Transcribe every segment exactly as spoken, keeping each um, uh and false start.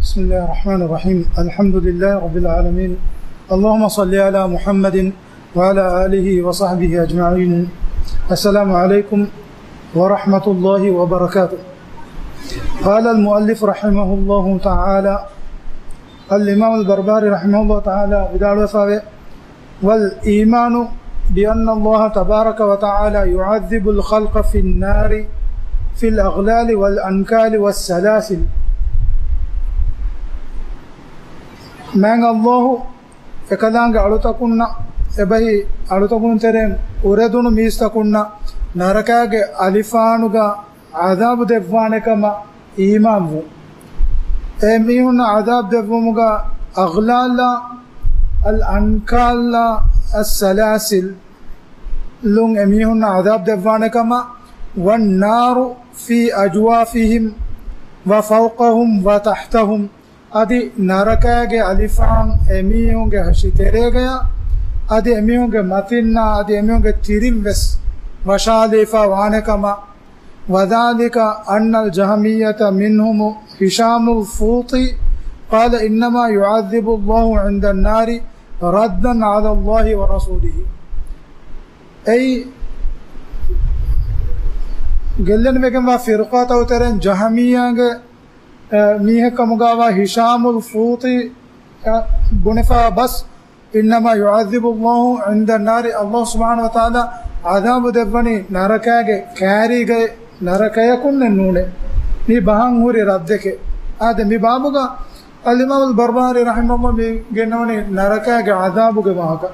بسم الله الرحمن الرحيم. الحمد لله رب العالمين. اللهم صل على محمد وعلى آله وصحبه أجمعين. السلام عليكم ورحمة الله وبركاته. قال المؤلف رحمه الله تعالى، الإمام البربهاري رحمه الله تعالى ވިދާޅުވެފަވޭ، والإيمان بأن الله تبارك وتعالى يعذب الخلق في النار في الأغلال والأنكال والسلاسل. މާތް ﷲ އެކަލާނގެ އަޅުތަކުންނަށް އެބަހީ އަޅުތަކުން ތެރެއިން އުރެދުނު މީސްތަކުންނަށް ނަރަކާގެ އަލިފާނުގަ ޢަޛާބު ދެއްވާނެ ކަމަށް އީމާންވުން. އެ މީހުންނަށް ޢަޛާބު ދެއްވުމުގަ އަޣްލާލާ، އަލް އަންކާލާ، އައްސަލާސިލް ލުން އެ މީހުންނަށް ޢަޛާބު ދެއްވާނެ ކަމަށް، والنار في أجوافهم وفوقهم وتحتهم. އަދި ނަރަކައިގެ އަލިފާން އެމީހުންގެ ހަށި ތެރޭގަޔާ، އަދި އެމީހުންގެ މަތިންނާ، އަދި އެމީހުންގެ ތިރިން ވެސް ވަށާލައިފާ ވާނެ ކަމަށް. وذلك أن الجهمية منهم هشام الفوطي قال إنما يعذب الله عند النار ردا على الله ورسوله. އެއީ ގެއްލެނިވެގެންވާ ފިރުޤާތަކު ތެރެއިން ޖަހަމިއްޔާގެ އެ، މީހެއް ކަމުގައިވާ ހިޝާމުލް ފޫޠީ، އެ، ބުނެފަ ބަސް، إنما يعذب الله عند النار، ﷲ ސުބްޙާނަހޫ ވަތަޢާލާ ޢަޛާބު ދެއްވަނީ ނަރަކާގެ ކާރީގައި، ނަރަކަޔަކުންނެއް ނޫނޭ. މި ބަހަން ހުރި ރައްދެކޭ. އާދެ، މި ބާބުގަ އަލްއިމާމުލް ބަރްބަހާރީ ރަޙިމަހުﷲ މި ގެންނަވަނީ ނަރަކާގެ ޢަޛާބުގެ ވާހަކަ.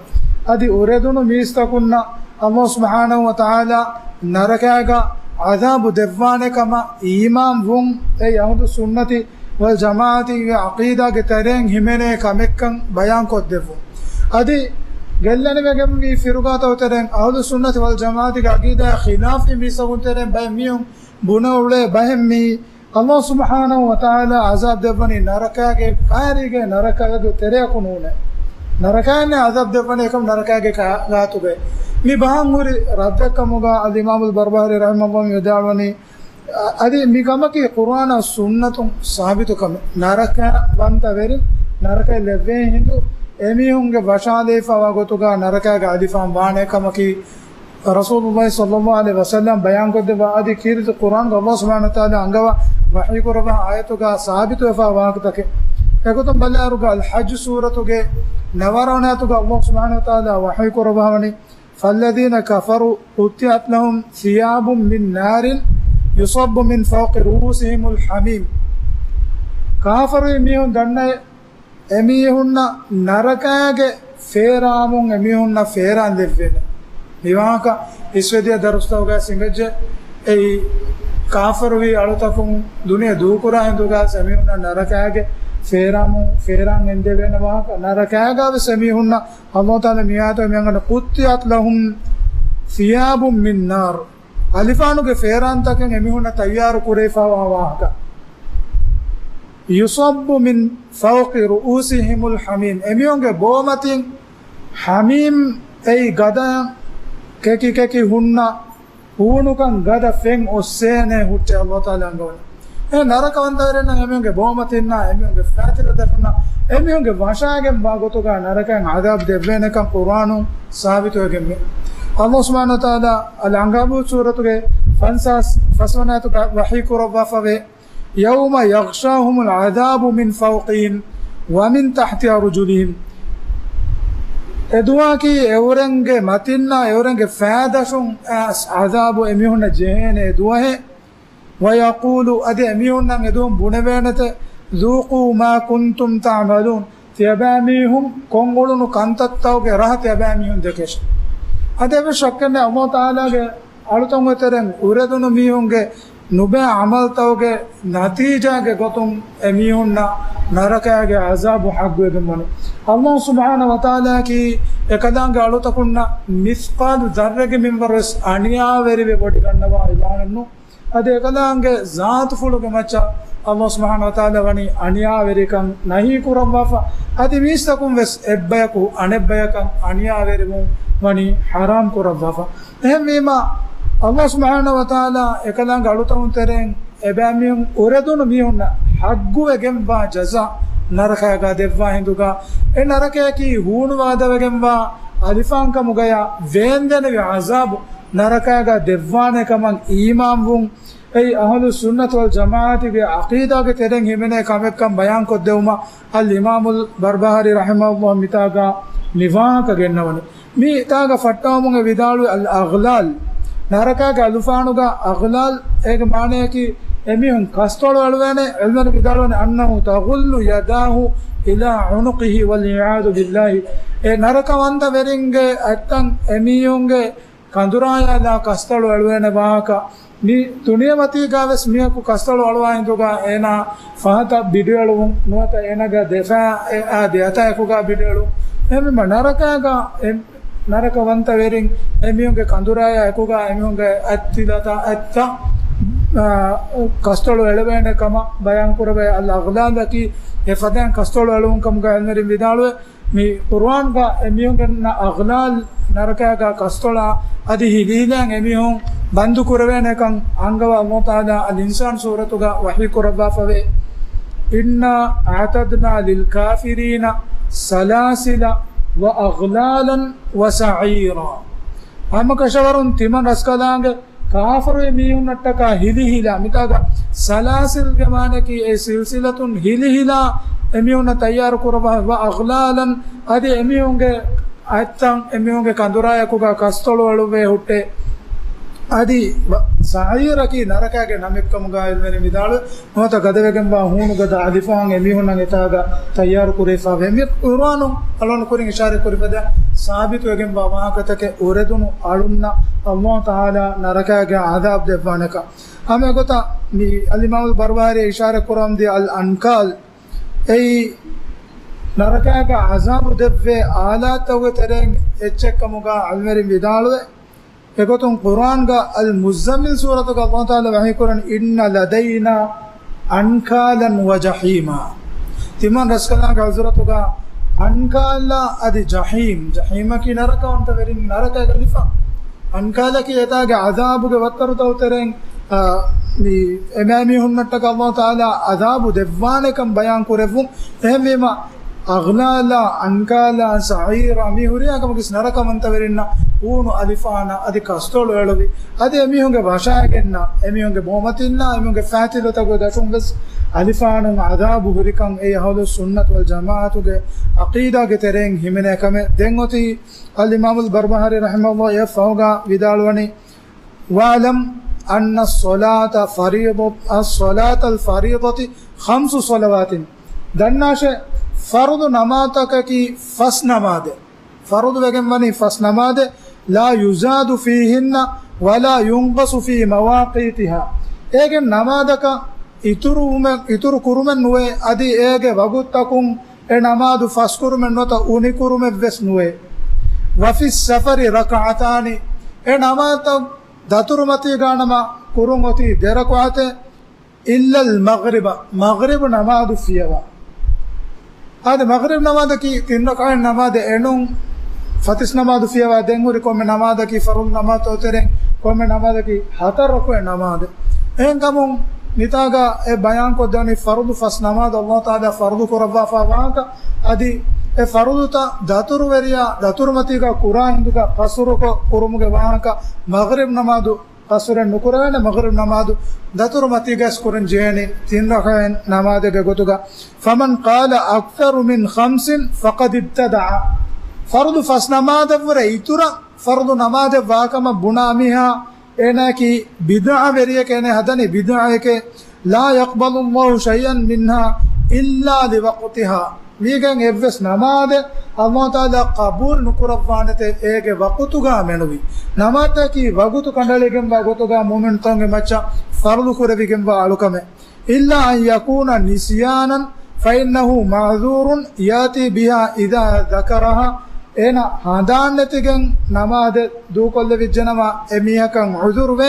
އަދި އުރެދުނު މީސްތަކުންނަށް ﷲ ސުބްޙާނަހޫ ވަތަޢާލާ ނަރަކާގަ ޢަޛާބު ދެއްވާނެ ކަމަށް އީމާން ވުން، އެއީ އަހުލުއްސުންނަތި ވަލްޖަމާޢަތީގެ ޢަޤީދާގެ ތެރެއިން ހިމެނޭ ކަމެއްކަން ބަޔާންކޮށްދެއްވުން. އަދި ގެއްލެނިވެގެންވީ ފިރުޤާތަކު ތެރެއިން އަހުލުއްސުންނަތި ވަލްޖަމާޢަތީގެ ޢަޤީދާއާ ޚިލާފީ މީސްތަކުން ތެރެއިން ބައެއް މީހުން ބުނެ އުޅޭ ބަހެއް މީ، ﷲ ސުބްޙާނަހޫ ވަތަޢާލާ ޢަޛާބު ދެއްވަނީ ނަރަކާގެ ކާރީގެ، ނަރަކައިގެ ތެރެއަކު ނޫނޭ. ނަރަކައިންނޭ ޢަޛާބު ދެއްވަނީ އެކަމަކު ނަރަކާގެ ކާ-، ގާތުގައި. މި ބަހަން ހުރި ރައްދެއްކަމުގަ އަލްއިމާމުލް ބަރްބަހާރީ ރަޙިމަހުﷲ ވިދާޅުވަނީ، އަ-، އަދި މި ކަމަކީ ޤުރްއާނާ ސުންނަތުން ސާބިތު ކަމެއް. ނަރަކަވަންތަވެރިން ނަރަކައަށް ލެއްވޭ ހިނދު އެމީހުންގެ ވަށާލައިފައިވާ ގޮތުގަ ނަރަކާގެ އަލިފާން ވާނެ ކަމަކީ، ރަސޫލުﷲ ޞައްލަﷲ ޢަލައިހި ވަސައްލަމް ބަޔާންކޮށްދެއްވާ އަދި ކީރިތި ޤުރްއާންގަ ﷲ ސުބްޙާނަހޫ ވަތަޢާލާ އަންގަވާ ވަޙީކުރައްވާ އާޔަތުގަ ސާބިތުވެފައިވާ ވާހަކަތަކެއް. އެގޮތުން ބަލާއިރުގަ އަލްޙައްޖު ސޫރަތުގެ ނަވާރަ ވަނަ އާޔަތުގަ ﷲ ސުބްޙާނަހޫ ވަތަޢާލާ ވަޙީކުރައްވާވަނީ، فالذين كفروا قطعت لهم ثياب من نار يصب من فوق رؤوسهم الحميم. ކާފަރުވި މީހުން ދަންނައި އެމީހުންނަށް ނަރަކައިގެ ފޭރާމުން އެމީހުންނަށް ފޭރާން ދެއްވޭނެ. މިވާހަކަ އިސްވެދިޔަ ދަރުސްތަކުގައި ސިނގައްޖެ. އެއީ ކާފަރުވި އަޅުތަކުން ދުނިޔެ ދޫކުރާ ހިނދުގައި އެމީހުންނަށް ނަރަކައިގެ ފޭރާމުން ފޭރާން ގެންދެވޭނެ ވާހަކަ. ނަރަކައިގައި ވެސް އެމީހުންނަށް ﷲ ތަޢާލާ މި އާޔަތުގައި މި އަންގަނީ، قطعت لهم ثياب من نار. އަލިފާނުގެ ފޭރާންތަކެއް އެމީހުންނަށް ތައްޔާރު ކުރެވިފައިވާ ވާހަކަ. يصب من فوق رؤوسهم الحميم. އެމީހުންގެ ބޯމަތިން ޙަމީމް އެއީ ގަދައަށް ކެކި ކެކި ހުންނަ ހޫނުކަން ގަދަ ފެން އޮއްސޭނެ ހުއްޓޭ ﷲ ތަޢާލާ އަންގަވަނީ. އެ ނަރަކަވަންތަވެރިންނަށް އެމީހުންގެ ބޯމަތިންނާ، އެމީހުންގެ ފައިތިލަދަށުންނާ، އެމީހުންގެ ވަށާގެންވާ ގޮތުގަ ނަރަކައިން ޢަޛާބު ދެއްވޭނެކަން ޤުރްއާނުން ސާބިތުވެގެންވޭ. ﷲ ސުބްޙާނަހޫ ވަތަޢާލާ އަލްޢަންކަބޫތު ސޫރަތުގެ ފަންސާސް ފަސްވަނަ އާޔަތުގަ ވަޙީ ކުރައްވާފަވޭ، يوم يغشاهم العذاب من فوقهم ومن تحت أرجلهم. އެދުވަހަކީ އެއުރެންގެ މަތިންނާ އެއުރެންގެ ފައިދަށުން އައިސް ޢަޛާބު އެމީހުންނަށް ޖެހޭނެ އެދުވަހެއް. ويقول، އަދި އެމީހުންނަށް އެދުވަހު ބުނެވޭނެތެ، ذوقوا ما كنتم تعملون، ތިޔަބައިމީހުން ކޮށްއުޅުނު ކަންތައްތަކުގެ ރަހަ ތިޔަބައިމީހުން ދެކެށެ. އަދި އެއްވެސް ޝައްކެއް ނެތް، ﷲ ތަޢާލާގެ އަޅުތަކުންގެ ތެރެއިން އުރެދުނު މީހުންގެ ނުބައި ޢަމަލުތަކުގެ ނަތީޖާގެ ގޮތުން އެމީހުންނަށް ނަރަކައިގެ ޢަޛާބު ޙައްޤުވެގެންވަނީ. ﷲ ސުބްޙާނަހޫ ވަތަޢާލާއަކީ އެކަލާނގެ އަޅުތަކުންނަށް މިސްޤާލު ޛައްރައެއްގެ މިންވަރުވެސް އަނިޔާވެރިވެ ވޮޑިގަންނަވާ އިލާހެއްނު. އަދި އެކަލާނގެ ޒާތުފުޅުގެ މައްޗަށް ﷲ ސުބްޙާނަހޫ ވަތަޢާލާ ވަނީ އަނިޔާވެރިކަން ނަހީ ކުރައްވާފަ. އަދި މީސްތަކުން ވެސް އެއްބަޔަކު އަނެއްބަޔަކަށް އަނިޔާވެރިވުން ވަނީ ޙަރާމް ކުރައްވާފަ. އެހެންވީމަ، ﷲ ސުބްޙާނަހޫ ވަތަޢާލާ އެކަލާނގެ އަޅުތަކުން ތެރެއިން އެބައިމީހުން އުރެދުނު މީހުންނަށް ޙައްޤުވެގެންވާ ޖަޒާ ނަރަކައިގާ ދެއްވާ ހިނދުގާ، އެ ނަރަކަޔަކީ ހޫނުވާދަވެގެންވާ އަލިފާންކަމުގަޔާ ވޭންދެނިވި ޢަޒާބު ނަރަކައިގާ ދެއްވާނެ ކަމަށް އީމާންވުން، އެއީ އަހުލުއްސުންނަތު ވަލްޖަމާޢަތުގެ ޢަޤީދާގެ ތެރެއިން ހިމެނޭ ކަމެއްކަން ބަޔާންކޮށްދެވުމަށް އަލްއިމާމުލް ބަރްބަހާރީ ރަޙިމަހުﷲ މިތާގަ މިވާހަކަ ގެންނަވަނީ. މިތާގަ ފައްޓާމުން އެ ވިދާޅުވި އަލް އަޣްލާލް، ނަރަކާގެ އަލުފާނުގަ އަޣްލާލް އޭގެ މާނަޔަކީ އެމީހުން ކަސްތޮޅު އެޅުވޭނެ، ޢިލްމުވެރިން ވިދާޅުވަނީ، أنه تغل يداه إلى عنقه والعياذ بالله. އެ ނަރަކަވަންތަ ވެރިންގެ އަތްތަން އެމީހުންގެ ކަނދުރާޔާލާ ކަސްތަޅު އެޅުވޭނެ ވާހަކަ، މި ދުނިޔެމަތީގާވެސް މީހަކު ކަސްތަޅު އަޅުވާ ހިނދުގާ އޭނާ ފަހަތަށް ބިޑުއެޅުވުން ނުވަތަ އޭނާގެ ދެފައި އާ ދެއަތާ އެކުގާ ބިޑުއެޅުން. އެހެންވީމަ ނަރަކާގާ އެ ނަރަކަވަންތަ ވެރިން އެމީހުންގެ ކަނދުރާޔާ އެކުގާ އެމީހުންގެ އަތްތިލަތައް އަތްތައް، އާ، ކަސްތޮޅު އެޅެވޭނެ ކަމަށް ބަޔާން ކުރެވޭ. އަލް އަޣްލާލަކީ އެ ފަދައިން ކަސްތޮޅު އެޅުވުން ކަމުގާ އިލްމުވެރިން ވިދާޅުވޭ. މި ޤުރުއާންގަ އެމީހުންގެ އަޣްލާލް ނަރަކައިގަ ކަސްތޮޅާ އަދި ހިލިހިލައިން އެމީހުން ބަންދު ކުރެވޭނެކަން އަންގަވާ އަލްލާހު ތަޢާލާ އަލް އިންސާން ސޫރަތުގަ ވަޙީ ކުރައްވާފަވޭ. إنا أعتدنا للكافرين سلاسل وأغلالا وسعيرا. ހަމަކަށަވަރުން ތިމަން ރަސްކަލާނގެ ކާފަރުވި މީހުންނަށްޓަކާ ހިލިހިލާ، މިތާގަ ސަލާސިލްގެ މާނައަކީ އެ ސިލްސިލަތުން ހިލިހިލާ އެމީހުންނަށް ތައްޔާރު ކުރައްވާ، وأغلالا، އަދި އެމީހުންގެ އަތްތަން އެމީހުންގެ ކަނދުރާޔަކުގަ ކަސްތޮޅު އެޅުއްވޭ ހުއްޓޭ. އަދި ސަޢީރަކީ ނަރަކާގެ ނަމެއްކަމުގަ އިލްމުވެރިން ވިދާޅުވޭ. ނުވަތަ ގަދަވެގެންވާ ހޫނުގަދަ އަލިފާން އެމީހުންނަށް އެތާގަ ތައްޔާރު ކުރެވިފަވޭ. މި ޤުރުއާނުން އަޅުގަނޑު ކުރިން އިޝާރަތް ކުރި ފަދަ ސާބިތުވެގެންވާ ވާހަކަތަކެއް އުރެދުނު އަޅުންނަށް އަލްލާހު ތަޢާލާ ނަރަކާގެ ޢަޛާބު ދެއްވާނެކަން. ހަމަ އެގޮތަށް މި އަލްއިމާމުލް ބަރްބަހާރީ އިޝާރަތް ކުރަމުންދިޔަ އަލް އަންކާލް އެއީ ނަރަކާގެ ޢަޛާބު ދެއްވޭ އާލާތްތަކުގެ ތެރެއިން އެއްޗެއްކަމުގަ އިލްމުވެރިން ވިދާޅުވޭ. އެގޮތުން ޤުރުއާންގަ އަލް މުއްޒައްމިލް ސޫރަތުގަ އަލްލާހު ތަޢާލާ ވަޙީކުރަނީ، إن لدينا أنكالا وجحيما. ތިމަން ރަސްކަލާނގެ ޙަޟްރަތުގަ އަންކާލާ އަދި ޖަޙީމް، ޖަޙީމަކީ ނަރަކަވަންތަ ވެރިން ނަރަކައިގަ ލިފާން. އަންކާލަކީ އެތާގެ ޢަޛާބުގެ ވައްތަރުތައް ތެރެއިން، އާ، މި އެމާމީހުންނަށްޓަކާ އަލްލާހު ތަޢާލާ ޢަޛާބު ދެއްވާނެކަން ބަޔާން ކުރެއްވުން. އެހެންވީމަ، އަޣްލާލާ، އަންކާލާ، ސަޢީރާ މި ހުރިހާ ކަމަކީ ނަރަކަވަންތަވެރިންނަށް ހޫނު އަލިފާނަށް އަދި ކަސްތޮޅު އެޅުވި، އަދި އެމީހުންގެ ވަށާގެންނަ، އެމީހުންގެ ބޯމަތިންނާ، އެމީހުންގެ ފައިތިލަތަކުގެ ދަށުން ވެސް އަލިފާނުން ޢަޛާބު ހުރިކަން އެއީ އަހުލުއްސުންނަތު ވަލްޖަމާޢަތުގެ ޢަޤީދާގެ ތެރެއިން ހިމެނޭ ކަމެއް. ދެން އޮތީ އަލްއިމާމުލް ބަރްބަހާރީ ރަޙިމަހުﷲ އެ ފަހުގަ ވިދާޅުވަނީ، واعلم أن الصلاة فريضة، الصلاة الفريضة خمس صلوات. ދަންނާށޭ، ފަރުޟު ނަމާދުތަކަކީ ފަސް ނަމާދެއް. ފަރުޟު ވެގެން ވަނީ ފަސް ނަމާދެއް. لا يزاد فيهن ولا ينقص في مواقيتها. އޭގެ ނަމާދަކަށް އިތުރުވުމެއް، އިތުރު ކުރުމެއް ނުވޭ، އަދި އޭގެ ވަގުތުތަކުން އެ ނަމާދު ފަސްކުރުމެއް ނުވަތަ އުނިކުރުމެއްވެސް ނުވޭ. وفي السفر ركعتان، އެ ނަމާދުތައް ދަތުރުމަތީގާ ނަމަ ކުރުން އޮތީ ދެ ރަކުޢަތެއް. إلا المغرب، މަޣްރިބު ނަމާދު ފިޔަވާ. އާދެ، މަޣްރިބު ނަމާދަކީ ތިން ރަކުޢަތް ނަމާދެއް އެނޫން، ފަތިސް ނަމާދު ފިޔަވާ. ދެން ހުރި ކޮންމެ ނަމާދަކީ ފަރުޟު ނަމާދުތައް ތެރެއިން ކޮންމެ ނަމާދަކީ ހަތަރު ރަކުޢަތް ނަމާދެއް. އެހެންކަމުން މިތާގަ އެ ބަޔާންކޮށްދެވަނީ ފަރުޟު ފަސް ނަމާދު އަލްލާހު ތަޢާލާ ފަރުޟު ކުރައްވާފާ ވާހަކަ، އަދި އެ ފަރުޟުތައް ދަތުރުވެރިޔާ ދަތުރުމަތީގަ ކުރާ ހިނދުގަ ޤަޞްރުކޮށް ކުރުމުގެ ވާހަކަ. މަޣްރިބު ނަމާދު ޤަޞްރެއް ނުކުރެވޭނެ، މަޣްރިބު ނަމާދު ދަތުރުމަތީގަސް ކުރަން ޖެހޭނީ ތިން ރަކަޢަތް ނަމާދެއްގެ ގޮތުގަ. فمن قال أكثر من خمس فقد ابتدع. ފަރުޟު ފަސް ނަމާދަށްވުރެ އިތުރަށް ފަރުޟު ނަމާދެއް ވާކަމަށް ބުނާ މީހާ، އޭނާއަކީ ބިދްޢަވެރިއެކޭ، އޭނާ ހަދަނީ ބިދްޢައެކޭ. لا يقبل الله شيئا منها إلا لوقتها. މީގެން އެއްވެސް ނަމާދެއް އަލްލާހު ތަޢާލާ ޤަބޫލު ނުކުރައްވާނެތޭ އޭގެ ވަޤުތުގާ މެނުވީ. ނަމާދަކީ ވަގުތު ކަނޑައެޅިގެންވާ ގޮތުގާ މުއުމިނުތަކުންގެ މައްޗަށް ފަރުޟު ކުރެވިގެންވާ އަޅުކަމެއް. إلا أن يكون نسيانا فإنه معذور يأتي بها إذا ذكرها. އޭނަ ހަނދާން ނެތިގެން ނަމާދެއް ދޫކޮށްލެވިއްޖެނަމަ، އެމީހަކަށް ޢުޛުރުވޭ،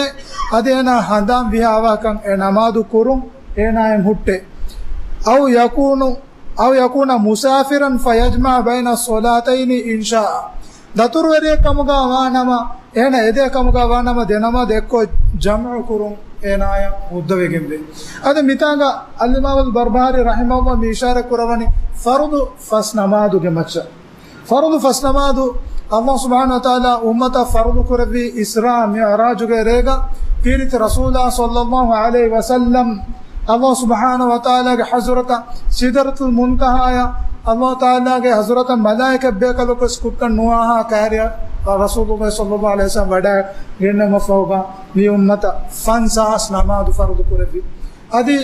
އަދި އޭނާ ހަނދާން ވިހާވާކަން އެ ނަމާދު ކުރުން އޭނާއަށް ހުއްޓޭ. أو يكون، أو يكون مسافرا فيجمع بين الصلاتين إن شاء. ދަތުރުވެރިއެއް ކަމުގާ ވާނަމަ، އޭނަ އެދޭ ކަމުގާ ވާނަމަ، ދެ ނަމާދު އެއްކޮށް ޖަމްޢު ކުރުން އޭނާޔަށް ހުއްދަވެގެންވޭ. އަދި މިތާގަ އަލްއިމާމުލް ބަރްބަހާރީ ރަޙިމަހުﷲ މި އިޝާރަތް ކުރައްވަނީ ފަރުޟު ފަސް ނަމާދުގެ މައްޗަށް. ފަރުޟު ފަސް ނަމާދު ﷲ ސުބްޙާނަހޫ ވަތަޢާލާ އުއްމަތަށް ފަރުޟު ކުރެއްވީ އިސްރާ މިޢުރާޖުގެ ރޭގަ ޕީރިތި ރަސޫލާ ޞައްލައްލާހު ޢަލައިހި ވަސައްލަމް ﷲ ސުބްޙާނަހޫ ވަތަޢާލާގެ ޙަޟްރަތަށް ސިދްރަތުލް މުންތަހާޔަށް ﷲ ތަޢާލާގެ ޙަޟްރަތަށް މަލާއިކަތް ބޭކަލަކުވެސް ކުއްޓަށް ނުވާހާ ކައިރިއަށް ރަސޫލުﷲ ޞައްލައްލާހު ޢަލައިހި ވަސައްލަމް ވަޑައިގެންނެވުމަށްފަހުގަ މި އުއްމަތަށް ފަންސާސް ނަމާދު ފަރުޟު ކުރެއްވި. އަދި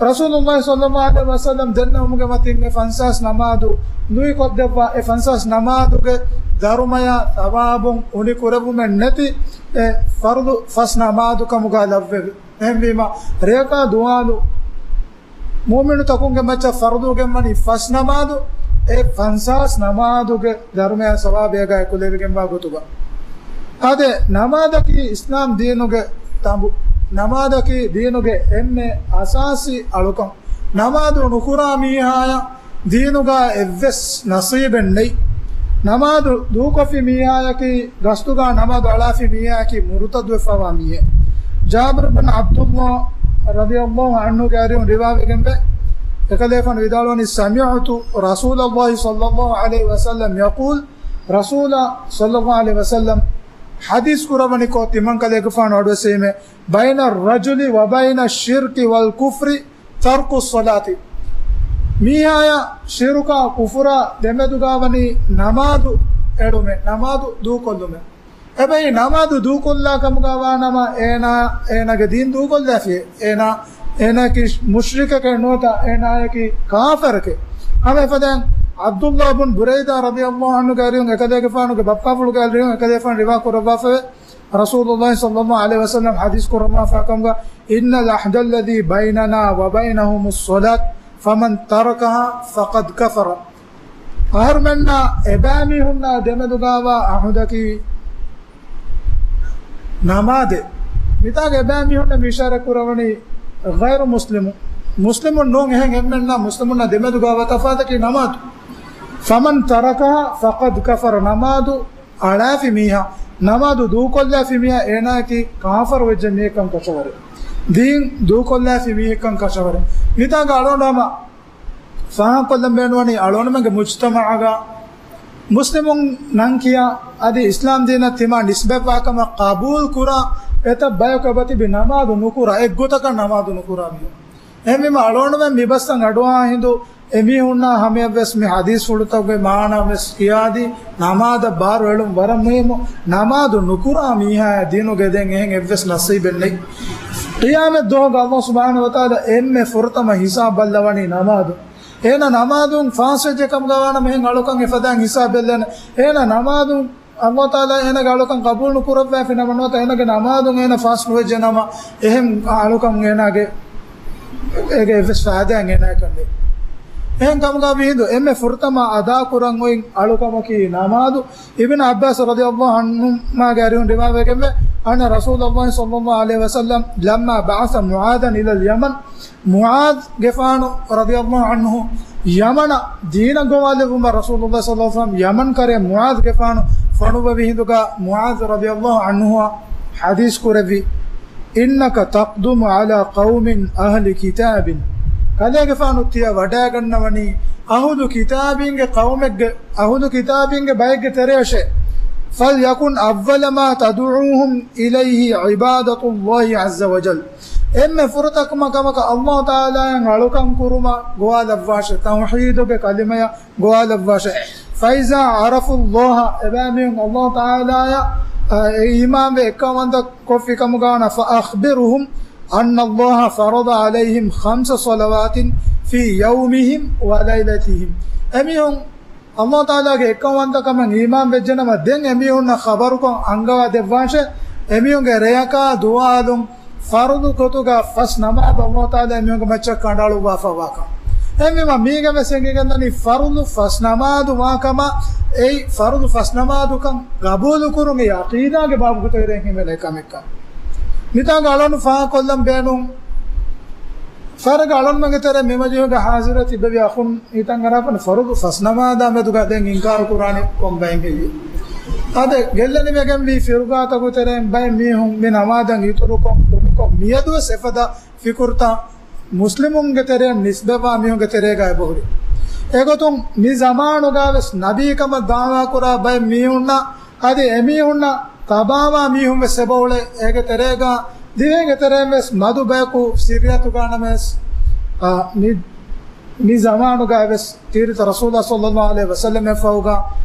ރަސޫލުﷲ ޞައްލައްލާހު ޢަލައިހި ވަސައްލަމް ދެންނެވުމުގެ މަތިން އެ ފަންސާސް ނަމާދު ލުއިކޮށްދެއްވާ، އެ ފަންސާސް ނަމާދުގެ ދަރުމަޔާ ޘަވާބުން އުނި ކުރެއްވުމެއް ނެތި އެ ފަރުޟު ފަސް ނަމާދު ކަމުގަ ލައްވެވި. އެހެންވީމަ، ރެޔަކާ ދުވާލު މުއުމިނުތަކުންގެ މައްޗަށް ފަރުޟުވެގެންވަނީ ފަސް ނަމާދު، އެ ފަންސާސް ނަމާދުގެ ދަރުމަޔާ ޘަވާބޭގަ އެކުލެވިގެންވާ ގޮތުގަ. އާދެ، ނަމާދަކީ އިސްލާމް ދީނުގެ ތަނބު. ނަމާދަކީ ދީނުގެ އެންމެ އަސާސީ އަޅުކަން. ނަމާދު ނުކުރާ މީހާޔަށް ދީނުގަ އެއްވެސް ނަސީބެއް ނެތް. ނަމާދު ދޫކޮށްފި މީހާޔަކީ، ގަސްތުގަ ނަމާދު އަޅާފި މީހާޔަކީ މުރުތައްދުވެފައިވާ މީހެއް. ޖާބިރު ބިން ޢަބްދުﷲ ރަޟިޔަﷲ ޢަންހުގެ އަރިހުން ރިވާވެގެންވޭ، އެކަލޭފާނު ވިދާޅުވަނީ، سمعت رسول الله صلى الله عليه وسلم يقول، ރަސޫލާ ޞައްލައްލާހު ޢަލައިހި ވަސައްލަމް ޙަދީޘް ކުރައްވަނިކޮށް، ތިމަންކަލޭގެފާނު އަޑުއެއްސެވީމޭ، بين الرجل وبين الشرك والكفر ترك الصلاة. މީހާޔާ ޝިރުކާ ކުފުރާ ދެމެދުގަ ވަނީ ނަމާދު އެޅުމެއް، ނަމާދު ދޫކޮށްލުމެއް. އެބައި ނަމާދު ދޫކޮށްލާ ކަމުގަ ވާ ނަމަ، އޭނާ، އޭނާގެ ދީން ދޫކޮށްލާފި، އޭނާ، އޭނާއަކީ މުޝްރިކެކެއް ނުވަތަ އޭނާއަކީ ކާފަރެކޭ. ހަމަ އެފަދައިން ޢަބްދުﷲ ބުން ބުރައިދާ ރަޟިޔަﷲ ޢަންހުގެ އަރިހުން އެކަލޭގެފާނުގެ ބައްޕާފުޅުގެ އަރިހުން އެކަލޭފާނު ރިވާ ކުރައްވާފައެވެ. ރަސޫލުﷲ ޞައްލައްލާހު ޢަލައިހި ވަސައްލަމް ޙަދީޘް ކުރައްވާފާ ކަމުގަ، إن العهد الذي بيننا وبينهم الصلاة فمن تركها فقد كفر. އަހަރުމެންނާ އެބައިމީހުންނާ ދެމެދުގަވާ ޢަހުދަކީ ނަމާދެއް. މިތާގަ އެބައިމީހުންނަށް މި އިޝާރަތް ކުރައްވަނީ ޣައިރު މުސްލިމު، މުސްލިމުން ނޫން. އެހެން އެންމެންނާ މުސްލިމުންނާ ދެމެދުގަވާ ތަފާތަކީ ނަމާދު. فمن تركها فقد كفر، ނަމާދު އަޅާފި މީހާ، ނަމާދު ދޫކޮށްލާފި މީހާ، އޭނާއަކީ ކާފަރު ވެއްޖެ މީހެއްކަން ކަށަވަރެއް. ދީން ދޫކޮށްލާފި މީހެއްކަން ކަށަވަރެއް. މިތާގަ އަޅުގަނޑު ހަމަ ފާހަގަކޮށްލަން ބޭނުންވަނީ، އަޅުގަނޑުމެންގެ މުޖްތަމަޢުގަ މުސްލިމުން ނަން ކިޔާ އަދި އިސްލާމް ދީނަށް ތިމާ ނިސްބަތްވާ ކަމަށް ޤަބޫލު ކުރާ އެތައް ބަޔަކު އެބަތިބި ނަމާދު ނުކުރާ، އެއްގޮތަކަށް ނަމާދު ނުކުރާ މީހުން. އެހެންވީމަ އަޅުގަނޑުމެން މިބަސްތައް އަޑުއަހާ ހިނދު އެމީހުންނާ ހަމަޔަށްވެސް މި ޙަދީޘްފުޅުތަކުގެ މާނާ ވެސް ކިޔާދީ، ނަމާދަށް ބާރު އެޅުން ވަރަށް މުހިއްމު. ނަމާދު ނުކުރާ މީހާޔަށް ދީނުގަ ދެން އެހެން އެއްވެސް ނަސީބެއް ނެތް. ޤިޔާމަތް ދުވަހުގަ ﷲ ސުބްޙާނަހޫ ވަތަޢާލާ އެންމެ ފުރަތަމަ ހިސާބު ބައްލަވަނީ ނަމާދު. އޭނަ ނަމާދުން ފާސްވެއްޖެ ކަމުގަ ވާނަމަ އެހެން އަޅުކަން އެފަދައިން ހިސާބެއް ލެން. އޭނަ ނަމާދުން ﷲ ތަޢާލާ އޭނާގެ އަޅުކަން ޤަބޫލު ނުކުރައްވާފި ނަމަ ނުވަތަ އޭނާގެ ނަމާދުން އޭނަ ފާސް ނުވެއްޖެ ނަމަ، އެހެން އަޅުކަން އޭނާގެ، އޭގެ އެއްވެސް ފައިދާއެއް އޭނާއަކަށް ނެތް. އެހެން ކަމުގަ ވީ ހިނދު އެންމެ ފުރަތަމަ އަދާކުރަން އޮތް އަޅުކަމަކީ ނަމާދު. އިބްނު ޢައްބާސް ރަޟިޔަﷲ ޢަންހުމާގެ އަރިހުން ރިވާވެގެންވޭ، أن رسول الله صلى الله عليه وسلم لما بعث معاذا إلى اليمن، މުޢާޛްގެފާނު ރަޟިޔަﷲ ޢަންހު ޔަމަނަށް ދީނަށް ގޮވާލެއްވުމަށް ރަސޫލުﷲ ޞައްލަﷲ ޢަލައިހި ވަސައްލަމް ޔަމަން ކަރޭ މުޢާޛްގެފާނު ފޮނުއްވެވި ހިނދުގަ މުޢާޛް ރަޟިޔަﷲ ޢަންހުއަށް ޙަދީޘް ކުރެއްވި، إنك تقدم على قوم أهل كتاب. ކަލޭގެފާނު ތިޔަ ވަޑައިގަންނަވަނީ އަހުލު ކިތާބީންގެ ޤައުމެއްގެ، އަހުލު ކިތާބީންގެ ބައެއްގެ ތެރެއަށޭ. فليكن أول ما تدعوهم إليه عبادة الله عز وجل. އެންމެ ފުރަތަމަ ކަމަކަށް ﷲ ތަޢާލާއަށް އަޅުކަން ކުރުމަށް ގޮވާލައްވާށޭ، ތައުޙީދުގެ ކަލިމަޔަށް ގޮވާލައްވާށޭ. فإذا عرفوا الله، އެބައިމީހުން ﷲ ތަޢާލާއަށް، އަ، އެ އީމާންވެ އެއްކަންވަންތަ ކޮށްފި ކަމުގަ ވާނަމަ، فأخبرهم أن الله فرض عليهم خمس صلوات في يومهم وليلتهم. އެމީހުން ﷲ ތަޢާލާގެ އެއްކަންވަންތަކަމަށް އީމާން ވެއްޖެނަމަ، ދެން އެމީހުންނަށް ޚަބަރުކޮށް އަންގަވާ ދެއްވާށޭ، އެމީހުންގެ ރެޔަކާ ދުވާލުން ފަރުޟު ގޮތުގަ ފަސް ނަމާދު ﷲ ތަޢާލާ އެމީހުންގެ މައްޗަށް ކަނޑައަޅުއްވާފައިވާކަން. އެހެންވީމަ، މީގެން ވެސް އެނގިގެންދަނީ ފަރުޟު ފަސް ނަމާދު ވާކަމަށް، އެއީ ފަރުޟު ފަސް ނަމާދުކަން ގަބޫލުކުރުން އެއީ ޢަޤީދާގެ ބާބުގެ ތެރެއިން ހިމެނޭ ކަމެއްކަން. މިތާގަ އަޅުން ފާހަގަކޮށްލަން ބޭނުން، ފަހަރަކަށް އަޅުންމެންގެ ތެރެ މި މަޖިލީހުގަ ހާޒިރުވެ ތިއްބެވި އަޚުން ހިތަށް އަރާފަން ފަރުޟު ފަސް ނަމާދާ މެދުގަ ދެން އިންކާރު ކުރާނެ ކޮން ބައެއް ހެއްޔެވެ؟ އަދި ގެއްލެނިވެގެންވީ ފިރުގާތަކު ތެރެއިން ބައެއް މީހުން މި ނަމާދަށް އިތުރުކޮށް، ކުރުކޮށް، މިއަދުވެސް އެފަދަ ފިކުރުތައް މުސްލިމުންގެ ތެރެއަށް ނިސްބަތްވާ މީހުންގެ ތެރޭގަ އެބަހުރި. އެގޮތުން މި ޒަމާނުގަވެސް ނަބީކަމަށް ދަޢުވާ ކުރާ ބައެއް މީހުންނަށް އަދި އެމީހުންނަށް ތަބާވާ މީހުން ވެސް އެބައުޅޭ. އޭގެ ތެރޭގަ ދިވެހިންގެ ތެރެއިން ވެސް މަދު ބަޔަކު ސިއްރިއްޔަތުގަ ނަމަވެސް، އާ، މި، މި ޒަމާނުގަ ވެސް ކީރިތި ރަސޫލާ ޞައްލައްލާހު ޢަލައިހި ވަސައްލަމަ ފަހުގަ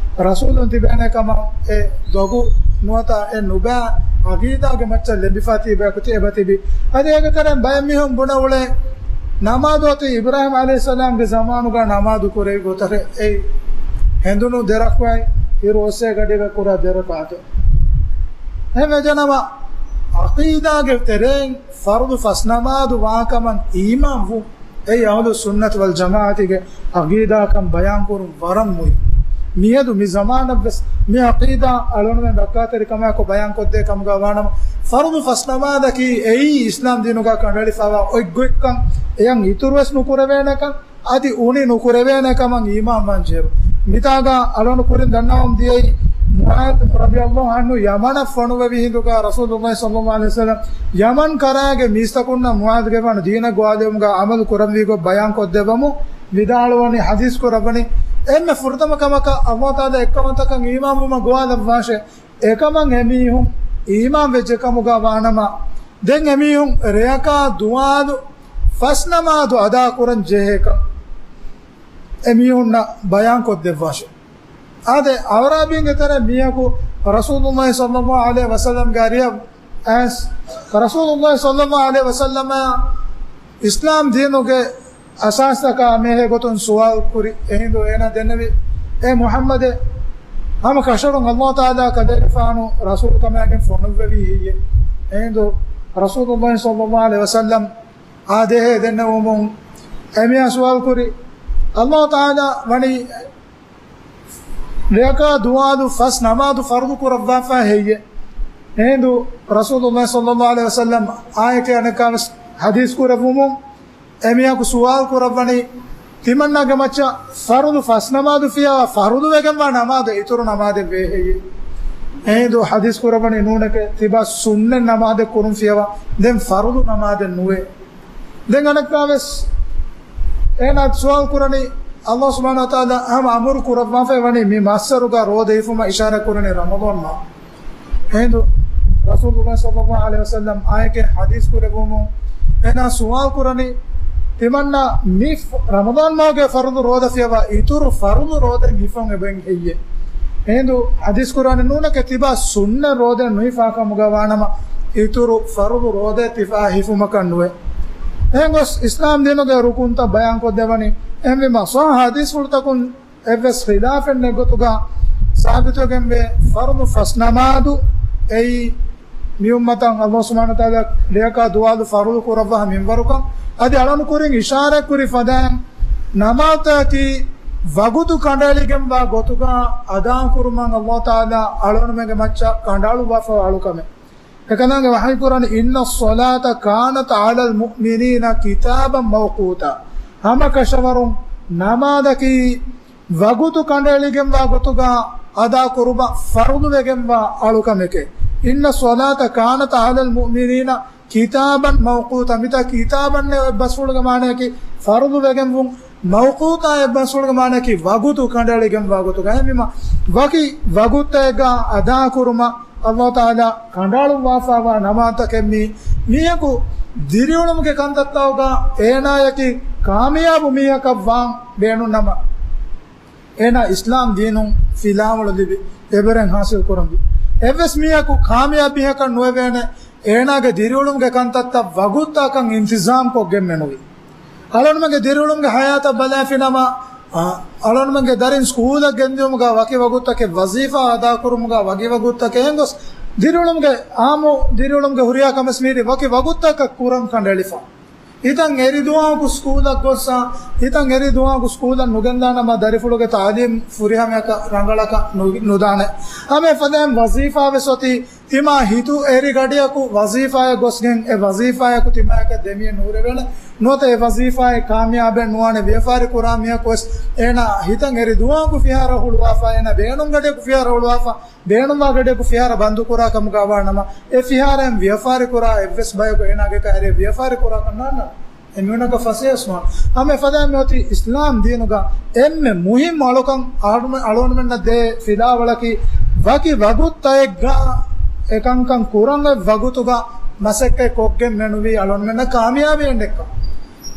ރަސޫލުން ތިބޭނެ ކަމަށް އެ ދޮގު ނުވަތަ އެ ނުބައި ޢަޤީދާގެ މައްޗަށް ލެނބިފަ ތިބޭކު ތި އެބަތިބި. އަދި އޭގެ ތެރެއިން ބައެއް މީހުން ބުނެ އުޅޭ ނަމާދު އޮތީ އިބްރާހީމް ޢަލައިހިއްސަލާމްގެ ޒަމާނުގަ ނަމާދު ކުރެވި ގޮތަށް އެއީ ހެނދުނު ދެރަކުވައި އިރު އޮއްސޭ ގަޑިގަ ކުރާ ދެރަކާތެއް. އެހެންވެއްޖެނަމަ، ޢަޤީދާގެ ތެރެއިން ފަރުޟު ފަސް ނަމާދު ވާކަމަށް އީމާންވުން، އެއީ އަހުލުއްސުންނަތި ވަލްޖަމާޢަތީގެ ޢަޤީދާކަން ބަޔާންކުރުން ވަރަށް މުހިއްމު. މިއަދު މި ޒަމާނަށްވެސް މި ޢަޤީދާ އަޅުގަނޑުމެން ރައްކާތެރިކަމާއެކު ބަޔާންކޮށްދޭ ކަމުގަ ވާނަމަ، ފަރުޟު ފަސް ނަމާދަކީ އެއީ އިސްލާމް ދީނުގަ ކަނޑައެޅިފައިވާ އޮތް ގޮތްކަން، އެޔަށް އިތުރުވެސް ނުކުރެވޭނެކަން، އަދި އުނި ނުކުރެވޭނެ ކަމަށް އީމާންވާން ޖެހޭ. މިތާގަ އަޅުގަނޑު ކުރިން ދަންނަވަމުން ދިޔައީ މުޢާޛު ރަޟިޔަﷲ ޢަންހު ޔަމަނަށް ފޮނުއްވެވި ހިނދުގަ ރަސޫލުﷲ ޞައްލައްލާހު ޢަލައިހި ވަސައްލަމް ޔަމަން ކަރާގެ މީސްތަކުންނަށް މުޢާޛުގެފާނު ދީނަށް ގޮވާލެވުމުގަ ޢަމަލު ކުރަންވީ ގޮތް ބަޔާން ކޮށްދެއްވަމުން ވިދާޅުވަނީ، ޙަދީޘް ކުރައްވަނީ، އެންމެ ފުރަތަމަ ކަމަކަށް ﷲ ތަޢާލާ އެއްކަމަށްތަކަށް އީމާންވުމަށް ގޮވާލައްވާށޭ. އެކަމަށް އެމީހުން އީމާން ވެއްޖެ ކަމުގަ ވާނަމަ، ދެން އެމީހުން ރެޔަކާ ދުވާލު ފަސް ނަމާދު އަދާ ކުރަން ޖެހޭކަން އެމީހުންނަށް ބަޔާން ކޮށްދެއްވާށޭ. އާދެ، އަޢުރާބީންގެ ތެރެ މީހަކު ރަސޫލުﷲ ޞައްލައްލާހު ޢަލައިހި ވަސައްލަމްގެ އަރިއަށް އައިސް، ރަސޫލުﷲ ޞައްލައްލާހު ޢަލައިހި ވަސައްލަމަށް އިސްލާމް ދީނުގެ އަސާސްތަކާ މޭހެއް ގޮތުން ސުވާލު ކުރި. އެހިނދު އޭނާ ދެންނެވި، އޭ މުޙައްމަދޭ، ހަމަ ކަށަވަރުން ﷲ ތަޢާލާ ކަލޭގެފާނު ރަސޫލުކަމާގެން ފޮނުއްވެވީ ހެއްޔޭ؟ އެހިނދު ރަސޫލުﷲ ޞައްލައްލާހު ޢަލައިހި ވަސައްލަމް އާ ދޭހޭ ދެންނެވުމުން އެމީހާ ސުވާލު ކުރި، ﷲ ތަޢާލާ ވަނީ ރެޔަކާ ދުވާލު ފަސް ނަމާދު ފަރުޟު ކުރައްވާފަ ހެއްޔޭ؟ އެހިނދު ރަސޫލުﷲ ޞައްލައްލާހު ޢަލައިހި ވަސައްލަމް އާޔަކެއް އަނެއްކާވެސް ޙަދީޘް ކުރެއްވުމުން، އެމީހަކު ސުވާލު ކުރައްވަނީ، ތިމަންނާގެ މައްޗަށް ފަރުޟު ފަސް ނަމާދު ފިޔަވާ، ފަރުޟު ވެގެންވާ ނަމާދެއް އިތުރު ނަމާދެއް ވޭ ހެއްޔޭ؟ އެހިނދު ޙަދީޘް ކުރައްވަނީ، ނޫނެކޭ، ތިބާ ސުންނަތް ނަމާދެއް ކުރުން ފިޔަވާ، ދެން ފަރުޟު ނަމާދެއް ނުވޭ. ދެން އަނެއްކާވެސް އޭނާ ސުވާލު ކުރަނީ، ﷲ ސުބްޙާނަހޫ ވަތަޢާލާ ހަމަ އަމުރު ކުރައްވާފައި ވަނީ މި މައްސަރުގަ ރޯދަ ހިފުމަށް އިޝާރާތް ކުރަނީ ރަމަޟާން މަހު. އެހިނދު ރަސޫލުﷲ ޞައްލައްލާހު ޢަލައިހި ވަސައްލަމް އާޔަކެއް ޙަދީޘް ކުރެއްވުމުން އޭނާ ސުވާލު ކުރަނީ، ތިމަންނާ މި ފަ-، ރަމަޟާން މަހުގެ ފަރުޟު ރޯދަ ފިޔަވާ، އިތުރު ފަރުޟު ރޯދަ ހިފަން އެބައިން ހެއްޔޭ؟ އެހިނދު ޙަދީޘް ކުރަނީ، ނޫނެކޭ، ތިބާ ސުންނަތް ރޯދަ ނުހިފާ ކަމުގަ ވާނަމަ، އިތުރު ފަރުޟު ރޯދަ ތިފާ ހިފުމަކަށް ނުވޭ. އެހެން ގޮސް އިސްލާމް ދީނުގެ ރުކުންތައް ބަޔާން ކޮށްދެވަނީ. އެހެންވީމަ، ޞައްޙަ ޙަދީޘްފުޅުތަކުން އެއްވެސް ޚިލާފެއް ނެތް ގޮތުގަ ސާބިތުވެގެންވޭ، ފަރުޟު ފަސް ނަމާދު އެއީ މި އުއްމަތަށް ﷲ ސުބްޙާނަހޫ ވަތަޢާލާ ރެޔަކާ ދުވާލު ފަރުޟު ކުރައްވާ މިންވަރުކަން. އަދި އަޅުން ކުރިން އިޝާރާތް ކުރި ފަދައިން، ނަމާދަކީ ވަގުތު ކަނޑައެޅިގެންވާ ގޮތުގަ އަދާކުރުމަށް ﷲ ތަޢާލާ އަޅުންމެންގެ މައްޗަށް ކަނޑައަޅުއްވާފަ އަޅުކަމެއް. އެކަލާނގެ ވަޙީ ކުރަނީ، إن الصلاة كانت على المؤمنين كتابا موقوتا. ހަމަ ކަށަވަރުން ނަމާދަކީ ވަގުތު ކަނޑައެޅިގެންވާ ގޮތުގަ އަދާ ކުރުމަށް ފަރުޟު ވެގެންވާ އަޅުކަމެކޭ. إن الصلاة كانت على المؤمنين كتابا موقوتا. މިތާ ކިތާބަން އެއް ބަސްފުޅުގެ މާނައަކީ ފަރުޟު ވެގެންވުން، މައުޤޫތާ އެއް ބަސްފުޅުގެ މާނައަކީ ވަގުތު ކަނޑައެޅިގެންވާ ގޮތުގަ. އެހެންވީމަ، ވަކި ވަގުތެއްގަ އަދާ ކުރުމަށް ﷲ ތަޢާލާ ކަނޑައަޅުއްވާފައިވާ ނަމާދަކެއް މީ. މީހަކު ދިރިއުޅުމުގެ ކަންތައްތަކުގަ އޭނާޔަކީ ކާމިޔާބު މީހަކަށް ވާން ބޭނުންނަމަ، އޭނާ އިސްލާމް ދީނުން ފިލާވަޅު ލިބި އެބަރެއް ހާސިލް ކުރަންވީ. އެއްވެސް މީހަކު ކާމިޔާބު މީހަކަށް ނުވެވޭނެ، އޭނާގެ ދިރިއުޅުމުގެ ކަންތައްތައް ވަގުތާކަން އިންތިޒާމް ކޮށްގެން މެނުވީ. އަޅުންމެންގެ ދިރިއުޅުމުގެ ހަޔާތަށް ބަލާފިނަމަ، އަ، އަޅުންމެންގެ ދަރިން ސްކޫލަށް ގެންދިއުމުގަ ވަކި ވަގުތަކެއް، ވަޒީފާ އަދާކުރުމުގަ ވަކި ވަގުތަކެއް، އެހެންގޮސް ދިރިއުޅުމުގެ އާއްމު ދިރިއުޅުމުގެ ހުރިހާ ކަމެއް މީރި ވަކި ވަގުތަކަށް ކުރަން ކަނޑައެޅިފަ. ހިތަށް އެރި ދުވަހަކު ސްކޫލަށް ގޮއްސަ، ހިތަށް އެރި ދުވަހަކު ސްކޫލަށް ނުގެންދާނަމަ ދަރިފުޅުގެ ތާލީމް ފުރިހަމަޔަކަށް ރަނގަޅަކަށް ނު-، ނުދާނެ. ހަމަ އެފަދައިން ވަޒީފާ ވެސް އޮތީ ތިމާ ހިތު އެރި ގަޑިއަކު ވަޒީފާއަށް ގޮސްގެން އެ ވަޒީފާއަކު ތިމާޔަކަށް ދެމިއެއް ނުހުރެވޭނެ. ނުވަތަ އެ ވަޒީފާއެއް ކާމިޔާބެއް ނުވާނެ ވިޔަފާރި ކުރާ މީހަކު ވެސް އޭނާ ހިތަށް އެރި ދުވާކު ފިހާރަ ހުޅުވާފަ، އޭނާ ބޭނުން ގަޑިއަކު ފިހާރަ ހުޅުވާފަ، ބޭނުންވާ ގަޑިއަކު ފިހާރަ ބަންދުކުރާ ކަމުގަ ވާނަމަ، އެ ފިހާރައިން ވިޔަފާރި ކުރާ އެއްވެސް ބަޔަކު އޭނާގެ ކައިރިއަށް ވިޔަފާރި ކުރާ ކަންނާންނާނެ. އެމީހުންނަކަށް ފަސޭހަސް ނުވާނެ. ހަމަ އެފަދައިން މިއޮތީ އިސްލާމް ދީނުގަ އެންމެ މުހިއްމު އަޅުކަން އަޅު-، އަޅުގަނޑުމެންނަށް ދޭ ފިލާވަޅަކީ، ވަކި ވަގުތުތައެއްގަ އެކަންކަން ކުރަން އޮތް ވަގުތުގަ މަސައްކަތް ކޮށްގެން މެނުވީ އަޅުގަނޑުމެންނަށް ކާމިޔާބީ އެންޑެއްކަން.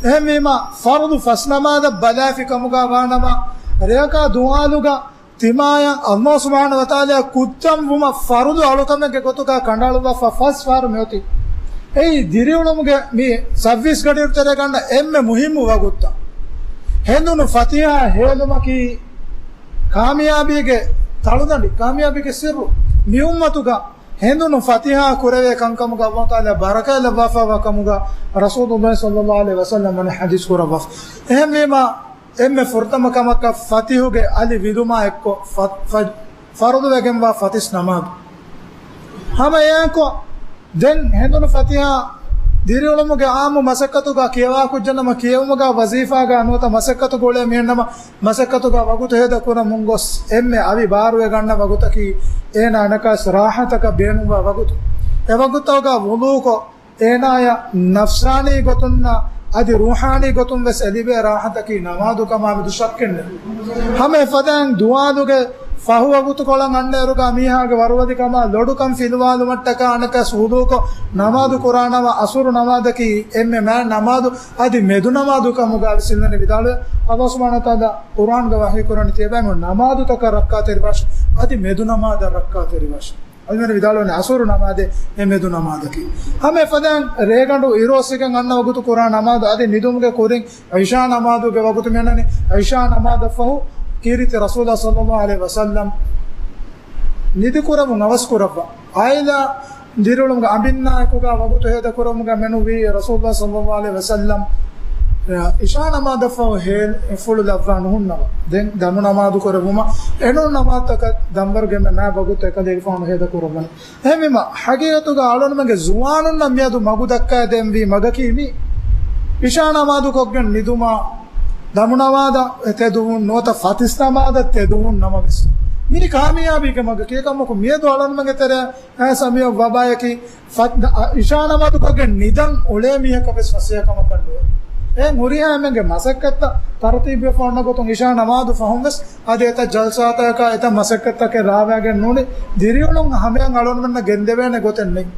އެހެންވީމަ، ފަރުޟު ފަސް ނަމާދަށް ބަލާފި ކަމުގަ ވާނަމަ، ރެޔަކާ ދުވާލުގަ ތިމާޔަށް އަﷲ ސުބްޙާނަހޫ ވަތަޢާލާ ކުއްތަންވުމަށް ފަރުޟު އަޅުކަމެއްގެ ގޮތުގަ ކަނޑައަޅުއްވާފަ ފަސް ފަހަރު މިއޮތީ. އެއީ ދިރިއުޅުމުގެ މި ސައްވީސް ގަޑިއިރު ތެރޭގަ އަންނަ އެންމެ މުހިއްމު ވަގުތުތައް. ހެނދުނު ފަތިޙާ ހޭލުމަކީ ކާމިޔާބީގެ ތަޅުދަނޑި، ކާމިޔާބީގެ ސިއްރު. މި އުއްމަތުގަ ހެނދުނު ފަތިޙާ ކުރެވޭ ކަންކަމުގަ އަﷲ ތަޢާލާ ބަރަކާތް ލައްވާފައިވާ ކަމުގަ ރަސޫލުﷲ ޞައްލަﷲ ޢަލައިހި ވަސައްލަމް ވަނީ ޙަދީޘް ކުރައްވާފަ. އެހެންވީމަ، އެންމެ ފުރަތަމަ ކަމަކަށް ފަތިޙުގެ އަލި ވިލުމާ އެއްކޮށް ފަ-، ފަ-، ފަރުޟުވެގެންވާ ފަތިސް ނަމާދު. ހަމަ އެއާއެކު ދެން ހެނދުނު ފަތިޙާ ދިރިއުޅުމުގެ އާއްމު މަސައްކަތުގަ ކިޔަވާކުއްޖެއްނަމަ، ކިޔެވުމުގަ ވަޒީފާގަ ނުވަތަ މަސައްކަތުގަ އުޅޭ މީހެއްނަމަ، މަސައްކަތުގަ ވަގުތު ހޭދަކުރަމުން ގޮސް އެންމެ އަވި ބާރުވެގަންނަ ވަގުތަކީ އޭނާ އަނެކާސް ރާޙަތަކަށް ބޭނުންވާ ވަގުތު. އެ ވަގުތުގަ ވުޟޫކޮށް، އޭނާޔަށް ނަފްސާނީ ގޮތުންނާ އަދި ރޫޙާނީ ގޮތުން ވެސް އެ ލިބޭ ރާޙަތަކީ ނަމާދު ކަމާމެދު ޝައްކެއް ނެތް. ހަމަ އެފަދައިން ދުވާލުގެ ފަހު ވަގުތުކޮޅަށް އަންނައިރުގަ މީހާގެ ވަރުވަދިކަމާ ލޮޑުކަން ފިލުވާލުމަށްޓަކާ އަނެކާސް ވުޟޫކޮށް ނަމާދު ކުރާނަމަ، އަސުރު ނަމާދަކީ އެންމެ މާތް ނަމާދު އަދި މެދު ނަމާދު ކަމުގަ ވެސް އިންނަނީ. ވިދާޅުވޭ، އަﷲ ސުބްޙާނަހޫ ވަތަޢާލާ ޤުރްއާންގަ ވަޙީ ކުރަނީ ތިޔަބައިމީހުން ނަމާދުތަކަށް ރައްކާތެރިވާށި، އަދި މެދު ނަމާދަށް ރައްކާތެރިވާށި. އަދި މި ވިދާޅުވަނީ އަސުރު ނަމާދެއް އެ މެދު ނަމާދަކީ. ހަމަ އެފަދައިން ރޭގަނޑު އިރުއޮއްސިގެން އަންނަ ވަގުތު ކުރާ ނަމާދު އަދި ނިދުމުގެ ކުރިން އިޝާ ނަމާދުގެ ވަގުތު މިއަންނަނީ. އިޝާ ނަމާދަށްފަހު ކީރިތި ރަސޫލާ ޞައްލަﷲ ޢަލައިހި ވަސައްލަމް ނިދިކުރަމުން އަވަސްކުރައްވާ. އާއިލާ ދިރިއުޅުމުގެ އަނބިންނާއެކުގަ ވަގުތު ހޭދަކުރުމުގަ މެނުވީ ރަސޫލާ ޞައްލަﷲ ޢަލައިހި ވަސައްލަމް އިޝާ ނަމާދަށްފަހު ހޭލު ފުޅު ލައްވާ ނުހުންނަވަ. ދެން ދަނޑު ނަމާދު ކުރެވުމަށް އެނޫން ނަމާދުތަކަށް ދަންބަރުގެން މާ ވަގުތު އެކަލޭގެފާނު ހޭދަކުރައްވަނީ. އެހެންވީމަ، ޙަޤީޤަތުގަ އަޅުގަނޑުމެންގެ ޒުވާނުންނަށް މިއަދު މަގު ދައްކައިދޭންވީ މަގަކީ މީ. އިޝާ ނަމާދު ކޮށްގެން ނިދުމާ، ދަނޑު ނަމާދަށް ތެދުވުން ނުވަތަ ފަތިސް ނަމާދަށް ތެދުވުން ނަމަވެސް، މީ ކާމިޔާބީގެ މަގަކީ. އެކަމަކު މިއަދު އަޅުގަނޑުމެންގެ ތެރެއަށް އައިސް މިއޮތް ވަބާޔަކީ، ފަ-، އިޝާ ނަމާދު ކޮށްގެން ނިދަން އުޅޭ މީހަކަށް ވެސް ފަސޭހަކަމަކަށް ނުވޭ. އެހެން ހުރިހާ އެންމެންގެ މަސައްކަތްތައް ތަރުތީބުވެފަ އޮންނަ ގޮތުން އިޝާ ނަމާދު ފަހުން ވެސް އަދި އެތައް ޖަލްސާތަކާ އެތައް މަސައްކަތްތަކެއް ރާވާގެން ނޫނީ، ދިރިއުޅުން ހަމަޔަށް އަޅުގަނޑުމެންނަށް ގެންދެވޭނެ ގޮތެއް ނެތް.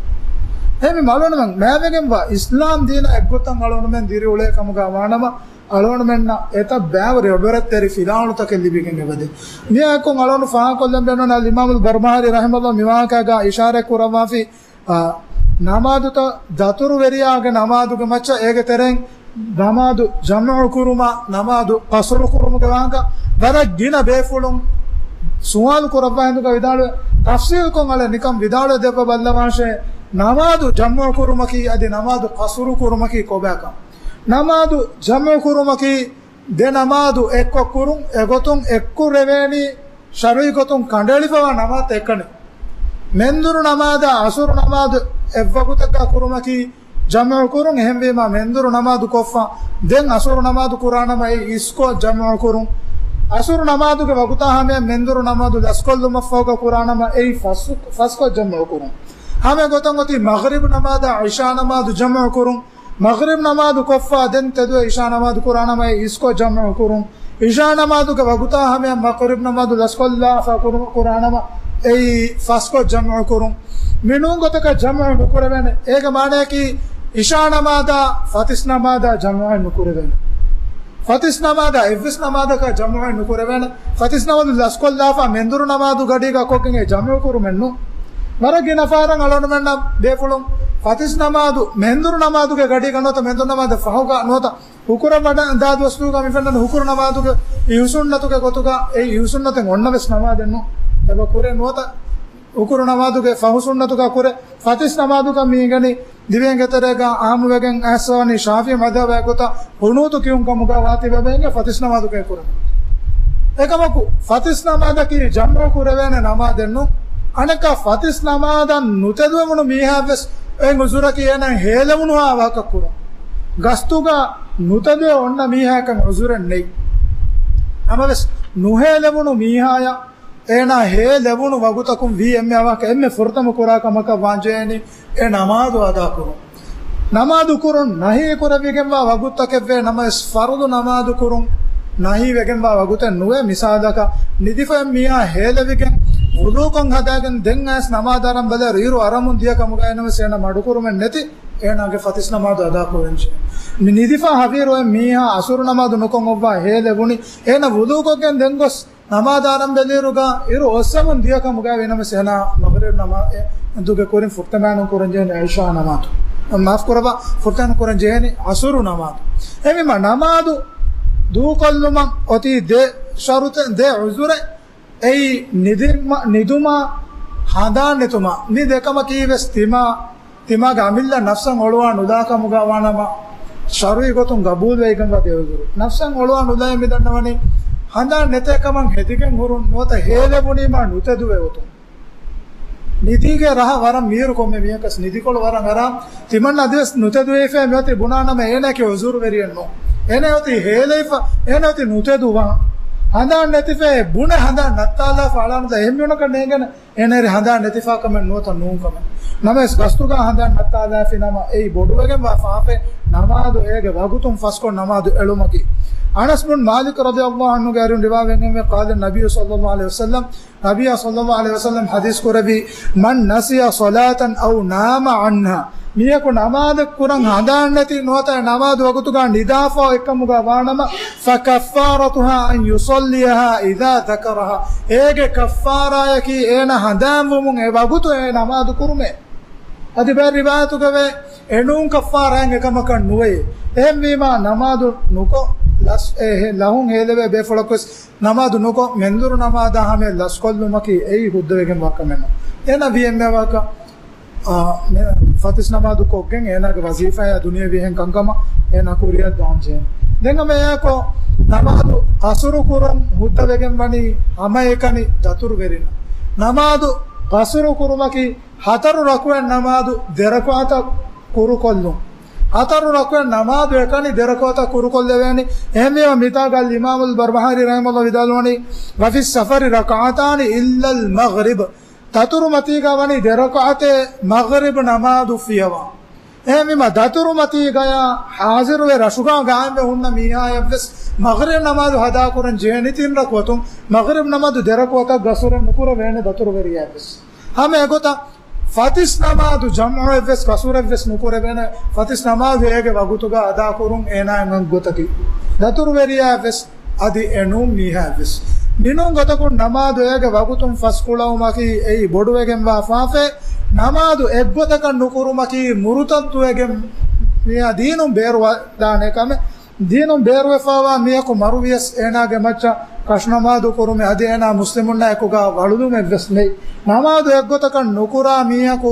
އެހެންވީމަ އަޅުގަނޑުމެން މާތްވެގެންވާ އިސްލާމް ދީނަށް އެއްގޮތަށް އަޅުގަނޑުމެން ދިރިއުޅޭ ކަމުގަ ވާނަމަ، އަޅުގަނޑުމެންނަށް އެތައް ބައިވަރު އެބަރަށްތެރި ފިލާވަޅުތަކެއް ލިބިގެން އެބަދޭ. މިއާއެކު އަޅުގަނޑު ފާހަގަކޮށްލަން ބޭނުންވާ އިމާމުލް ބަރްމާރީ ރަޙިމަހުﷲ މިވާހަކައިގަ އިޝާރަތް ކުރައްވާފި، އާ، ނަމާދުތައް ދަތުރުވެރިޔާގެ ނަމާދުގެ މައްޗަށް އޭގެ ތެރެއިން ނަމާދު ޖަމްޢު ކުރުމާ، ނަމާދު ޤަޞްރު ކުރުމުގެ ވާހަކަ ވަރަށް ގިނަ ބޭފުޅުން ސުވާލު ކުރައްވާ ހިނދުގަ ވިދާޅުވެ، ތަފްޞީލްކޮށް އަޅެ ނިކަން ވިދާޅުވެ ދެއްވަ ބައްލަވާށޭ، ނަމާދު ޖަމްޢު ކުރުމަކީ އަދި ނަމާދު ޤަޞްރު ކުރުމަކީ ކޮބާކަން. ނަމާދު ޖަމްޢު ކުރުމަކީ ދެ ނަމާދު އެއްކޮށް ކުރުން، އެގޮތުން އެއްކުރެވޭނީ ޝަރުޢީ ގޮތުން ކަނޑައެޅިފަވާ ނަމާދު އެކަނި. މެންދުރު ނަމާދާ އަސުރު ނަމާދު އެއްވަގުތަކަށް ކުރުމަކީ ޖަމްޢު ކުރުން. އެހެންވީމާ، މެންދުރު ނަމާދު ކޮށްފަ ދެން އަސުރު ނަމާދު ކުރާނަމަ އެއީ އިސްކޮށް ޖަމްޢު ކުރުން. އަސުރު ނަމާދުގެ ވަގުތާ ހަމަޔަށް މެންދުރު ނަމާދު ލަސްކޮށްލުމަށްފަހުގަ ކުރާނަމަ އެއީ ފަސް، ފަސްކޮށް ޖަމްޢު ކުރުން. ހަމަ ގޮތަށް އޮތީ މަޣްރިބް ނަމާދާ އިޝާ ނަމާދު ޖަމްޢު ކުރުން. މަޣްރިބް ނަމާދު ކޮށްފަ ދެން ތެދުވެ އިޝާ ނަމާދު ކުރާނަމަ އެއީ އިސްކޮށް ޖަމްޢު ކުރުން. އިޝާ ނަމާދުގެ ވަގުތާ ހަމަޔަށް މަޣްރިބް ނަމާދު ލަސްކޮށްލާފަ ކުރު-، ކުރާނަމަ އެއީ ފަސްކޮށް ޖަމްޢު ކުރުން. މި ނޫން ގޮތަކަށް ޖަމްޢު ނުކުރެވޭނެ. އޭގެ މާނަޔަކީ އިޝާ ނަމާދާ ފަތިސް ނަމާދާ ޖަމްޢު ނުކުރެވޭނެ. ފަތިސް ނަމާދާ އެއްވެސް ނަމާދަކަށް ޖަމްޢު ނުކުރެވޭނެ. ފަތިސް ނަމާދު ލަސްކޮށްލާފަ މެންދުރު ނަމާދު ގަޑީގަ ކޮށްގެން އެ ޖަމްޢު ކުރުމެއް ނޫން. ވަރަށް ގިނަ ފަހަރަށް އަޅުގަނޑުމެންނަށް ބޭފުޅުން ފަތިސް ނަމާދު މެންދުރު ނަމާދުގެ ގަޑީގަ ނުވަތަ މެންދުރު ނަމާދު ފަހުގަ ނުވަތަ ހުކުރަ ވަޑަ ދާ ދުވަސްދުވަހުގަ މި ފެންނަން ހުކުރު ނަމާދުގެ އިހު ސުންނަތުގެ ގޮތުގަ އެ އިހު ސުންނަތެއް އޮންނަ ވެސް ނަމާދެއް ނޫން. އެބަ ކުރޭ ނުވަތަ ހުކުރު ނަމާދުގެ ފަހު ސުންނަތުގަ ކުރޭ. ފަތިސް ނަމާދުގަ މީގަނީ ދިވެހިންގެ ތެރޭގަ އާއްމުވެގެން އައިސްވަނީ ޝާފިޢީ މަޛްހަބާ ގޮތަށް ޤުނޫތު ކިޔުން ކަމުގަ ވާތީ ވެބޭނގެ ފަތިސް ނަމާދުގައި ކުރަން. އެކަމަކު، ފަތިސް ނަމާދަކީ ޖަމްޢު ކުރެވޭނެ ނަމާދެއް ނޫން. އަނެއްކާ ފަތިސް ނަމާދަށް ނުތެދުވެވުނު މީހާ ވެސް އެއް އުޒުރަކީ އޭނާ ހޭލެވުނުހާ ވާހަކަ ކުރުން. ގަސްތުގަ ނުތެދުވެ އޮންނަ މީހާއަކަށް އުޒުރެއް ނެތް. ނަމަވެސް ނުހޭލެވުނު މީހާޔަށް އޭނާ ހޭލެވުނު ވަގުތަކުން ވީ އެންމެ އަވަހަކަށް އެންމެ ފުރަތަމަ ކުރާ ކަމަކަށް ވާންޖެހޭނީ އެ ނަމާދު އަދާކުރުން. ނަމާދު ކުރުން ނަހީ ކުރެވިގެންވާ ވަގުތުތަކެއްވޭ، ނަމަވެސް ފަރުޟު ނަމާދު ކުރުން ނަހީވެގެންވާ ވަގުތެއް ނުވޭ. މިސާލަކަށް، ނިދިފައި މީހާ ހޭލެވިގެން ވުޟޫކޮށް ހަދާގެން ދެން އައިސް ނަމާދު އަރަން ބަލާއިރު އިރު އަރަމުން ދިޔަ ކަމުގައި ނަމަވެސް އޭނާ މަޑުކުރުމެއް ނެތި، އޭނާގެ ފަތިސް ނަމާދު އަދާކުރަންޖެހޭ. މި ނިދިފަ ހަވީރު އޮތް މީހާ އަސުރު ނަމާދު ނުކޮށް އޮއްވާ ހޭލެވުނީ، އޭނާ ވުޟޫކޮށްގެން ދެން ގޮސް ނަމާދު އަރަން ބެލިއިރުގަ އިރު އޮއްސަމުން ދިޔަ ކަމުގައި ވީނަމަވެސް އޭނާ މަޣްރިބް ނަމާދުގެ ކުރިން ފުއްޓަމާނުން ކުރަންޖެހޭނެ އިޝާ ނަމާދު. މާފް ކުރައްވާ، ފުއްޓަން ކުރަންޖެހޭނީ އަސުރު ނަމާދު. އެހެންވީމަ ނަމާދު ދޫކޮށްލުމަށް އޮތީ ދެ ޝަރުތެއް، ދެ އުޒުރެއް. އެއީ ނިދިމަ-، ނިދުމާ ހަނދާން ނެތުމާ. މި ދެކަމަކީ ވެސް ތިމާ ތިމާގެ އަމިއްލަ ނަފްސަށް އޮޅުވާ ނުލާ ކަމުގަ ވާނަމަ، ޝަރުޢީ ގޮތުން ގަބޫލުވެގެންވާ ދެ އުޒުރު. ނަފްސަށް އޮޅުވާ ނުލާ މި ދަންނަވަނީ، ހަނދާން ނެތޭ ކަމަށް ހެދިގެން ހުރުން ނުވަތަ ހޭލެވުނީމާ ނުތެދުވެ އޮތުން. ނިދީގެ ރަހަ ވަރަށް މީރު ކޮންމެ މީހަކަސް ނިދިކޮޅު ވަރަށް އަރާ، ތިމަންނަ އަދިވެސް ނުތެދުވެފައި މިއޮތީ ބުނާނަމަ އޭނައަކީ އުޒުރުވެރިއެއް ނޫން. އޭނަ އޮތީ ހޭލެވިފަ، އޭނަ އޮތީ ނުތެދުވާ. ހަނދާން ނެތިފައި ބުނެ ހަނދާން ނައްތާލާފަ އަޅާނުދާ އެހެން މީހުންނަކަށް ނޭނގޭނެ އޭނައަށް ހަނދާން ނެތިފާ ކަމެއް ނުވަތަ ނޫން ކަމެއް. ނަމަވެސް ގަސްތުގަ ހަނދާން ނައްތާލާފި ނަމަ އެއީ ބޮޑުވެގެންވާ ފާފައެއް، ނަމާދު އޭގެ ވަގުތުން ފަސްކޮށް ނަމާދު އެޅުމަކީ. އަނަސް ބުން މާލިކް ރަޟިޔަﷲ ޢަންހުގެ އަރިހުން ރިވާވެގެންވޭ، قال النبي صلى الله عليه وسلم، ނަބިއްޔާ ޞައްލަﷲ ޢަލައިހި ވަސައްލަމް ޙަދީޘް ކުރެއްވި، من نسي صلاة أو نام عنها، މީހަކު ނަމާދެއް ކުރަން ހަނދާން ނެތި ނުވަތަ ނަމާދު ވަގުތުގަ ނިދާފަ އެއްކަމުގަ ވާނަމަ، فكفارتها أن يصليها إذا ذكرها، އޭގެ ކައްފާރާޔަކީ އޭނަ ހަނދާންވުމުން އެ ވަގުތު އެ ނަމާދު ކުރުމޭ. އަދި ބައެއް ރިވާޔަތުގަވޭ އެނޫން ކައްފާރާއެއް އެކަމަކަށް ނުވޭ. އެހެންވީމާ ނަމާދު ނުކޮށް ލަސް-، އެ ހެ-، ލަހުން ހޭލެވޭ ބޭފުޅަކުވެސް ނަމާދު ނުކޮށް މެންދުރު ނަމާދާ ހަމަޔަށް ލަސްކޮށްލުމަކީ އެއީ ހުއްދަވެގެންވާ ކަމެއް ނޫން. އޭނަ ވީ އެންމެ ވާކަށް، އާ، މެ-، ފަތިސް ނަމާދު ކޮށްގެން އޭނާގެ ވަޒީފާއާ ދުނިޔެވީ އެހެން ކަންކަމަށް އޭނާ ކުރިއަށް ދާންޖެހޭނެ. ދެން ހަމަ އެއާކޮށް ނަމާދު ޤަޞްރު ކުރަން ހުއްދަވެގެން ވަނީ ހަމައެކަނި ދަތުރުވެރިންނަށް. ނަމާދު ޤަޞްރު ކުރުމަކީ ހަތަރު ރަކުޢަތް ނަމާދު ދެ ރަކުޢަތަށް ކުރުކޮށްލުން. ހަތަރު ރަކުޢަތް ނަމާދު އެކަނި ދެ ރަކުޢަތަށް ކުރުކޮށްލެވޭނެ. އެހެންވީމަ މިތާގަ އިމާމުލް ބަރްބަހާރީ ރަޙިމަހުﷲ ވިދާޅުވަނީ، وفي السفر ركعتان إلا المغرب، ދަތުރުމަތީގަ ވަނީ ދެ ރަކުޢަތޭ މަޣްރިބް ނަމާދު ފިޔަވާ. އެހެންވީމަ ދަތުރުމަތީގަޔާ ޙާޟިރުވެ ރަށުގަ ގާއިމްވެ ހުންނަ މީހާޔަށްވެސް މަޣްރިބް ނަމާދު އަދާކުރަން ޖެހެނީ ތިން ރަކުޢަތުން. މަޣްރިބް ނަމާދު ދެ ރަކުޢަތަށް ޤަޞްރެއް ނުކުރެވޭނެ ދަތުރުވެރިޔާވެސް. ހަމަ އެގޮތަށް ފަތިސް ނަމާދު ޖަމްޢުވެސް ޤަޞްރެއްވެސް ނުކުރެވޭނެ. ފަތިސް ނަމާދު އޭގެ ވަގުތުގަ އަދާކުރުން އޭނާއަށް އެންމެ ގޮތަކީ. ދަތުރުވެރިޔާވެސް އަދި އެނޫން މީހާވެސް. މިނޫން ގޮތަކުން ނަމާދު އޭގެ ވަގުތުން ފަސްކުޅައުމަކީ އެއީ ބޮޑުވެގެންވާ ފާފައެއް. ނަމާދު އެއްގޮތަކަށް ނުކުރުމަކީ މުރުތައްދުވެގެން މިއާ ދީނުން ބޭރުވެދާނެ ކަމެއް. ދީނުން ބޭރުވެފަވާ މީހަކު މަރުވިޔަސް އޭނާގެ މައްޗަށް ކަށުނަމާދު ކުރުމެއް އަދި އޭނާ މުސްލިމުންނާ އެކުގަ ވަޅުލުމެއްވެސް ނެތް. ނަމާދު އެއްގޮތަކަށް ނުކުރާ މީހަކު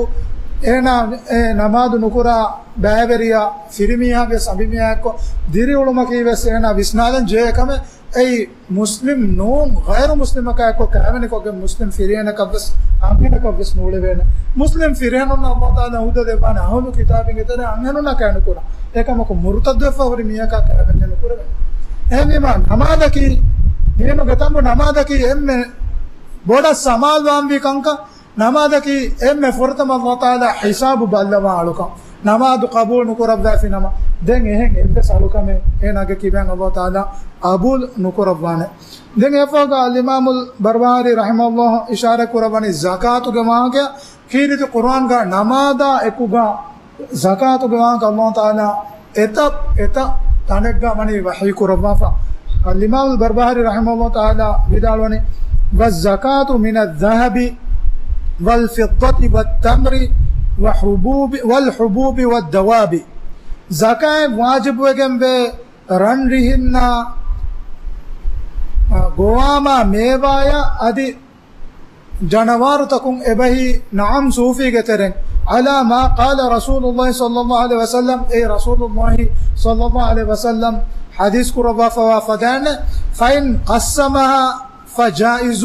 އޭނާ އެ ނަމާދު ނުކުރާ ބައިވެރިޔާ ފިރިމީހާވެސް އަނބިމީހާއެއްކޮށް ދިރިއުޅުމަކީވެސް އޭނާ ވިސްނާލަން ޖެހޭ ކަމެއް. އެއީ މުސްލިމް ނޫން، ޣައިރު މުސްލިމަކާއެއްކޮށް ކައިވެނިކޮށްގެން މުސްލިމް ފިރިހެނަކަށްވެސް އަންހެނަކަށްވެސް ނޫޅެވޭނެ. މުސްލިމް ފިރިހެނުންނަށް ﷲ ތަޢާލާ ހުއްދަ ދެއްވާނެ އަހުލު ކިތާބިންގެ ތެރޭ އަންހެނުންނަށް ކައިނުކުރާ. އެކަމަކު މުރުތައްދުވެފަ ހުރި މީހަކާ ކައިވެންޏެއް ނުކުރެވޭނެ. އެހެންވީމާ ނަމާދަކީ، ދީނުގެ ތަނބު ނަމާދަކީ އެންމެ ބޮޑަށް ސަމާލުވާންވީ ކަންކަން. ނަމާދަކީ އެންމެ ފުރަތަމަ ﷲ ތަޢާލާ ހިސާބު ބައްލަވާ އަޅުކަން. ނަމާދު ޤަބޫލު ނުކުރައްވާފި ނަމަ، ދެން އެހެން އެއްވެސް އަޅުކަމެއް އޭނާގެ ކިބައިން ﷲ ތަޢާލާ ޤަބޫލު ނުކުރައްވާނެ. ދެން އެފަހުގަ އަލްއިމާމުލް ބަރްބަހާރީ ރަޙިމަހުﷲ އިޝާރަތް ކުރައްވަނީ ޒަކާތުގެ ވާހަކަ، ކީރިތި ޤުރުއާންގަ ނަމާދާ އެކުގަ ޒަކާތުގެ ވާހަކަ ﷲ ތަޢާލާ އެތައް އެތައް ތަނެއްގަ ވަނީ ވަޙީ ކުރައްވާފަ. އަލްއިމާމުލް ބަރްބަހާރީ ރަޙިމަހުﷲ ތަޢާލާ ވިދާޅުވަނީ، والزكاة من الذهب والفضة والتمر وحبوب، والحبوب والدواب. ޒަކާތް ވާޖިބުވެގެންވޭ ރަންރިހިންނާ، އަ، ގޮވާމާ މޭވާޔާ އަދި ޖަނަވާރުތަކުން އެބަހީ. ނަޢަމް، ސޫފީގެ ތެރެއިން. على ما قال رسول الله صلى الله عليه وسلم، އެ ރަސޫލުﷲ ޞައްލަﷲ ޢަލައިހި ވަސައްލަމް ޙަދީޘް ކުރައްވާފަވާ ފަދައިން، فإن قسمها فجائز،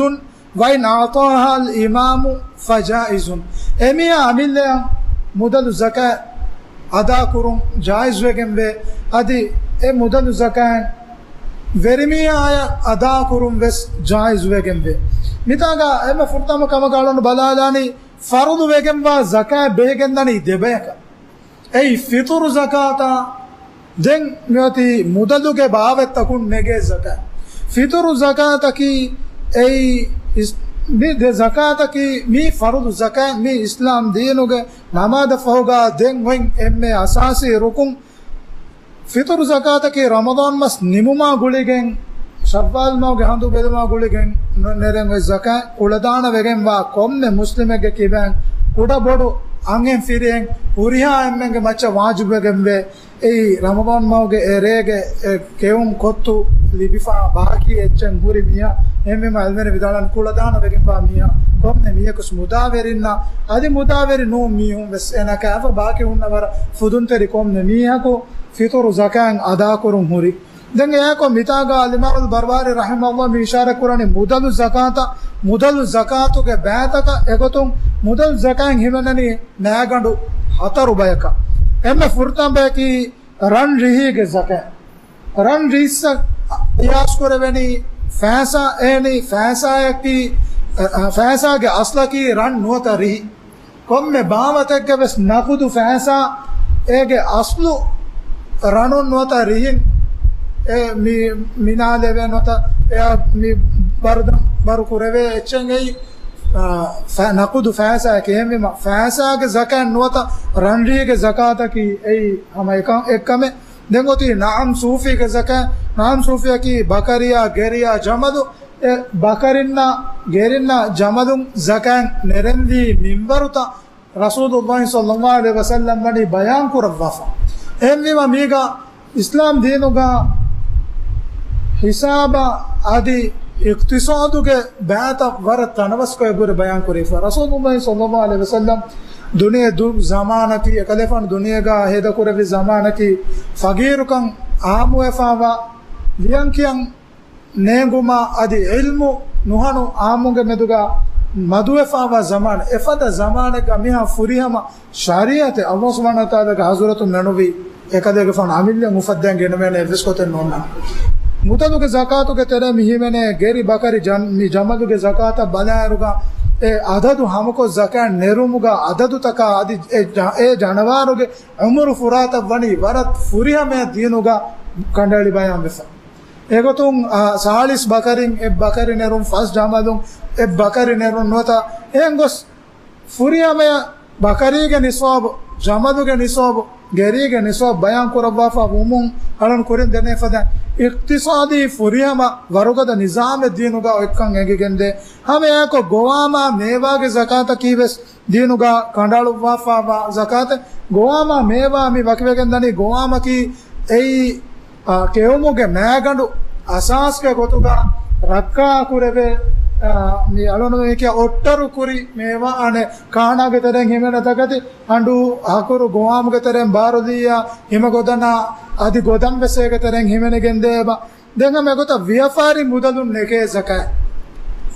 وإن أعطاها الإمام فجائز. އެމީހާ އަމިއްލައަށް މުދަލު ޒަކާތް އަދާކުރުން ޖާއިޒުވެގެންވޭ. އަދި އެ މުދަލު ޒަކާތް ވެރިމީހާއަށް އަދާކުރުން ވެސް ޖާއިޒުވެގެންވޭ. މިތާގަ އެންމެ ފުރަތަމަ ކަމަކަށް އަޅުން ބަލާލާނީ، ފަރުޟު ވެގެންވާ ޒަކާތް ބެހިގެންދަނީ ދެބަޔަކަށް. އެއީ ފިޠުރު ޒަކާތާ، ދެން މިއޮތީ މުދަލުގެ ބާވަތްތަކުން ނެގޭ ޒަކާތް. ފިޠުރު ޒަކާތަކީ އެއީ އިސް-، މި ދެ ޒަކާތަކީ މީ ފަރުޟު ޒަކާތް، މީ އިސްލާމް ދީނުގެ ނަމާދަށް ފަހުގަ ދެން އޮތް އެންމެ އަސާސީ ރުކުން. ފިޠުރު ޒަކާތަކީ ރަމަޟާން މަސް ނިމުމާ ގުޅިގެން، ޝައްވާލް މަހުގެ ހަނދު ބެލުމާ ގުޅިގެން ނު-، ނެރެން އޮތް ޒަކާތް. ކުޅަދާނަ ވެގެންވާ ކޮންމެ މުސްލިމެއްގެ ކިބައިން ކުޑަ ބޮޑު އަންހެން ފިރިހެން ހުރިހާ އެންމެންގެ މައްޗަށް ވާޖިބުވެގެންވޭ. އެއީ ރަމަޟާން މަހުގެ އެ ރޭގެ އެ ކެއުން ކޮށްތު ލިބިފާ ބާކީ އެއްޗެއް ހުރި މީހާ. އެހެންވީމަ އެޅުމެން ވިދާޅުވި ކުޅަދާނަ ވެގެންވާ މީހާ ކޮންމެ މީހަކުސް މުދާވެރިންނަށް އަދި މުދާވެރި ނޫން މީހުން ވެސް އޭނާ ކާފަ ބާކީ ހުންނަ ވަރަށް ފުދުންތެރި ކޮންމެ މީހަކު ފިޠުރު ޒަކާތް އަދާކުރުން ހުރި. ދެން އެއާކޮށް މިތާގަ އަލްއިމާމުލް ބަރުވާރީ ރަޙިމަހުﷲ މި އިޝާރަތް ކުރަނީ މުދަލު ޒަކާތަށް، މުދަލު ޒަކާތުގެ ބައިތަކަށް. އެގޮތުން މުދަލު ޒަކާތް ހިމެނެނީ މައިގަނޑު ހަތަރު ބަޔަކަށް. އެންމެ ފުރަތަމަ ބަޔަކީ ރަން ރިހީގެ ޒަކާތް. ރަން ރިއްސަށް ޤިޔާސް ކުރެވެނީ ފައިސާ، އެހެނީ ފައިސާއަކީ، އަ، ފައިސާގެ އަސްލަކީ ރަން ނުވަތަ ރިހި. ކޮންމެ ބާވަތެއްގެ ވެސް ނަޤުދު ފައިސާ އޭގެ އަސްލު ރަނުން ނުވަތަ ރިހިން، އެ މި މިނާލެވޭ ނުވަތަ އެއާ މި ބަރުދަ-، ބަރު ކުރެވޭ އެއްޗެއް އެއީ، އާ، ފަ-، ނަޤުދު ފައިސާއަކީ. އެހެންވީމަ ފައިސާގެ ޒަކާތް ނުވަތަ ރަންރީގެ ޒަކާތަކީ އެއީ ހަމަ އެކަ-، އެއްކަމެއް. ދެން އޮތީ ނަޢަމް ސޫފީގެ ޒަކާތް. ނަޢަމް ސޫފީއަކީ ބަކަރިއާ، ގެރިއާ، ޖަމަލު. އެ ބަކަރިންނާ ގެރިންނާ ޖަމަލުން ޒަކާތް ނެރެންވީ މިންވަރުތައް ރަސޫލުﷲ ޞައްލަﷲ ޢަލައިހި ވަސައްލަމް ވަނީ ބަޔާން ކުރައްވާފަ. އެހެންވީމަ މީގަ އިސްލާމް ދީނުގަ ހިސާބަށް އަދި އިޤްތިޞާދުގެ ބައިތައް ވަރަށް ތަނަވަސްކޮށް އެބުރެ ބަޔާން ކުރެވިފަ. ރަސޫލުﷲ ޞައްލަﷲ ޢަލައިހި ވަސައްލަމް ދުނިޔެ ދުށް ޒަމާނަކީ، އެކަލޭފާނު ދުނިޔޭގަ ހޭދަކުރެއްވި ޒަމާނަކީ، ފަގީރުކަން އާއްމުވެފާވާ، ލިޔަންކިޔަން ނޭނގުމާ އަދި ޢިލްމު ނުހަނު އާއްމުންގެ މެދުގަ މަދުވެފާވާ ޒަމާނެއް. އެފަދަ ޒަމާނެއްގަ މިހާ ފުރިހަމަ ޝަރީޢަތެއް ﷲ ސުބްޙާނަހޫ ވަތަޢާލާގެ ޙަޟްރަތުން ނެނުވީ، އެކަލޭގެފާނު އަމިއްލައަށް އުފައްދައިގެން ގެނެވޭނެ އެއްވެސް ގޮތެއް ނޯންނާނެ. މުދަލުގެ ޒަކާތުގެ ތެރޭ މި ހިމެނޭ ގެރި ބަކަރި ޖަން-، މި ޖަމަލުގެ ޒަކާތަށް ބަލާއިރުގަ، އެ އަދަދު ހަމަކޮށް ޒަކާތް ނެރުމުގަ އަދަދުތަކާ އަދި އެ ޖަ-، އެ ޖަނަވާރުގެ ޢުމުރު ފުރާތައް ވަނީ ވަރަށް ފުރިހަމަޔަށް ދީނުގަ ކަނޑައެޅި ބަޔާންވެފަ. އެގޮތުން، އާ، ސާޅީސް ބަކަރިން އެއް ބަކަރި ނެރުން، ފަސް ޖަމަލުން އެއް ބަކަރި ނެރުން ނުވަތަ އެހެން ގޮސް ފުރިހަމަޔަށް ބަކަރީގެ ނިޞާބު، ޖަމަލުގެ ނިޞާބު، ގެރީގެ ނިޞާބު ބަޔާން ކުރައްވާފަ ވުމުން އަޅުން ކުރިން ދެނެވި ފަދަ އިޤްތިޞާދީ ފުރިހަމަ ވަރުގަދަ ނިޒާމެއް ދީނުގަ އޮތްކަން އެނގިގެންދޭ. ހަމައެއާއެކު ގޮވާމާ މޭވާގެ ޒަކާތަކީ ވެސް ދީނުގަ ކަނޑައަޅުއްވާފައިވާ ޒަކާތެއް. ގޮވާމާ މޭވާ މި ވަކިވެގެން ދަނީ ގޮވާމަކީ އެއީ، އާ، ކެއުމުގެ މައިގަނޑު އަސާސްގެ ގޮތުގަ ރައްކާ ކުރެވޭ، އާ، މި އަޅުނު މި ކިޔާ އޮއްޓަރު ކުރި މޭވާ އަނެއް ކާނާގެ ތެރެއިން ހިމެނޭ ތަކެތި އަނޑޫ ހަކުރު ގޮވާމުގެ ތެރެއިން ބާރުލީއާ ހިމަގޮދަނާ އަދި ގޮދަން ވެސް އޭގެ ތެރެއިން ހިމެނިގެން ދޭ އެބަ. ދެން ހަމަ އެގޮތަށް ވިޔަފާރި މުދަލުން ނެގޭ ޒަކާތް.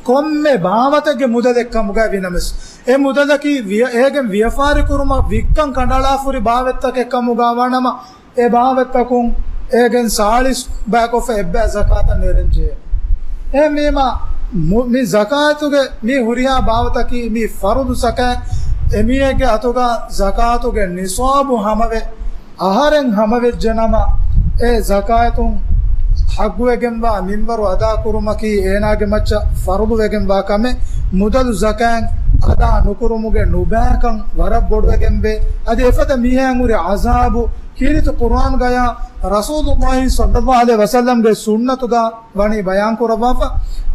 ކޮންމެ ބާވަތެއްގެ މުދަލެއް ކަމުގައި ވިނަމަސް، އެ މުދަލަކީ ވިޔަ-، އޭގެން ވިޔަފާރި ކުރުމަށް ވިއްކަން ކަނޑައަޅާފަ ހުރި ބާވަތްތަކެއް ކަމުގަ ވާނަމަ، އެ ބާވަތްތަކުން އޭގެން ސާޅީސް ބައިކޮށްފަ އެއްބައި ޒަކާތަށް ނެރެން ޖެހޭ. އެހެންވީމަ، މު-، މި ޒަކާތުގެ މި ހުރިހާ ބާވަތަކީ މި ފަރުޟު ޒަކާތް. އެމީހެއްގެ އަތުގަ ޒަކާތުގެ ނިޞާބު ހަމަވެ، އަހަރެން ހަމަވެއްޖެނަމަ، އެ ޒަކާތުން ޙައްޤުވެގެންވާ މިންވަރު އަދާކުރުމަކީ އޭނާގެ މައްޗަށް ފަރުޟުވެގެންވާ ކަމެއް. މުދަލު ޒަކާތް އަދާ ނުކުރުމުގެ ނުބައިކަން ވަރަށް ބޮޑުވެގެންވޭ. އަދި އެފަދަ މީހާއަށް ހުރި ޢަޛާބު ކީރިތި ޤުރުއާންގަޔާ ރަސޫލުﷲ ޞައްލަﷲ ޢަލައިހި ވަސައްލަމްގެ ސުންނަތުގަ ވަނީ ބަޔާން ކުރައްވާފަ.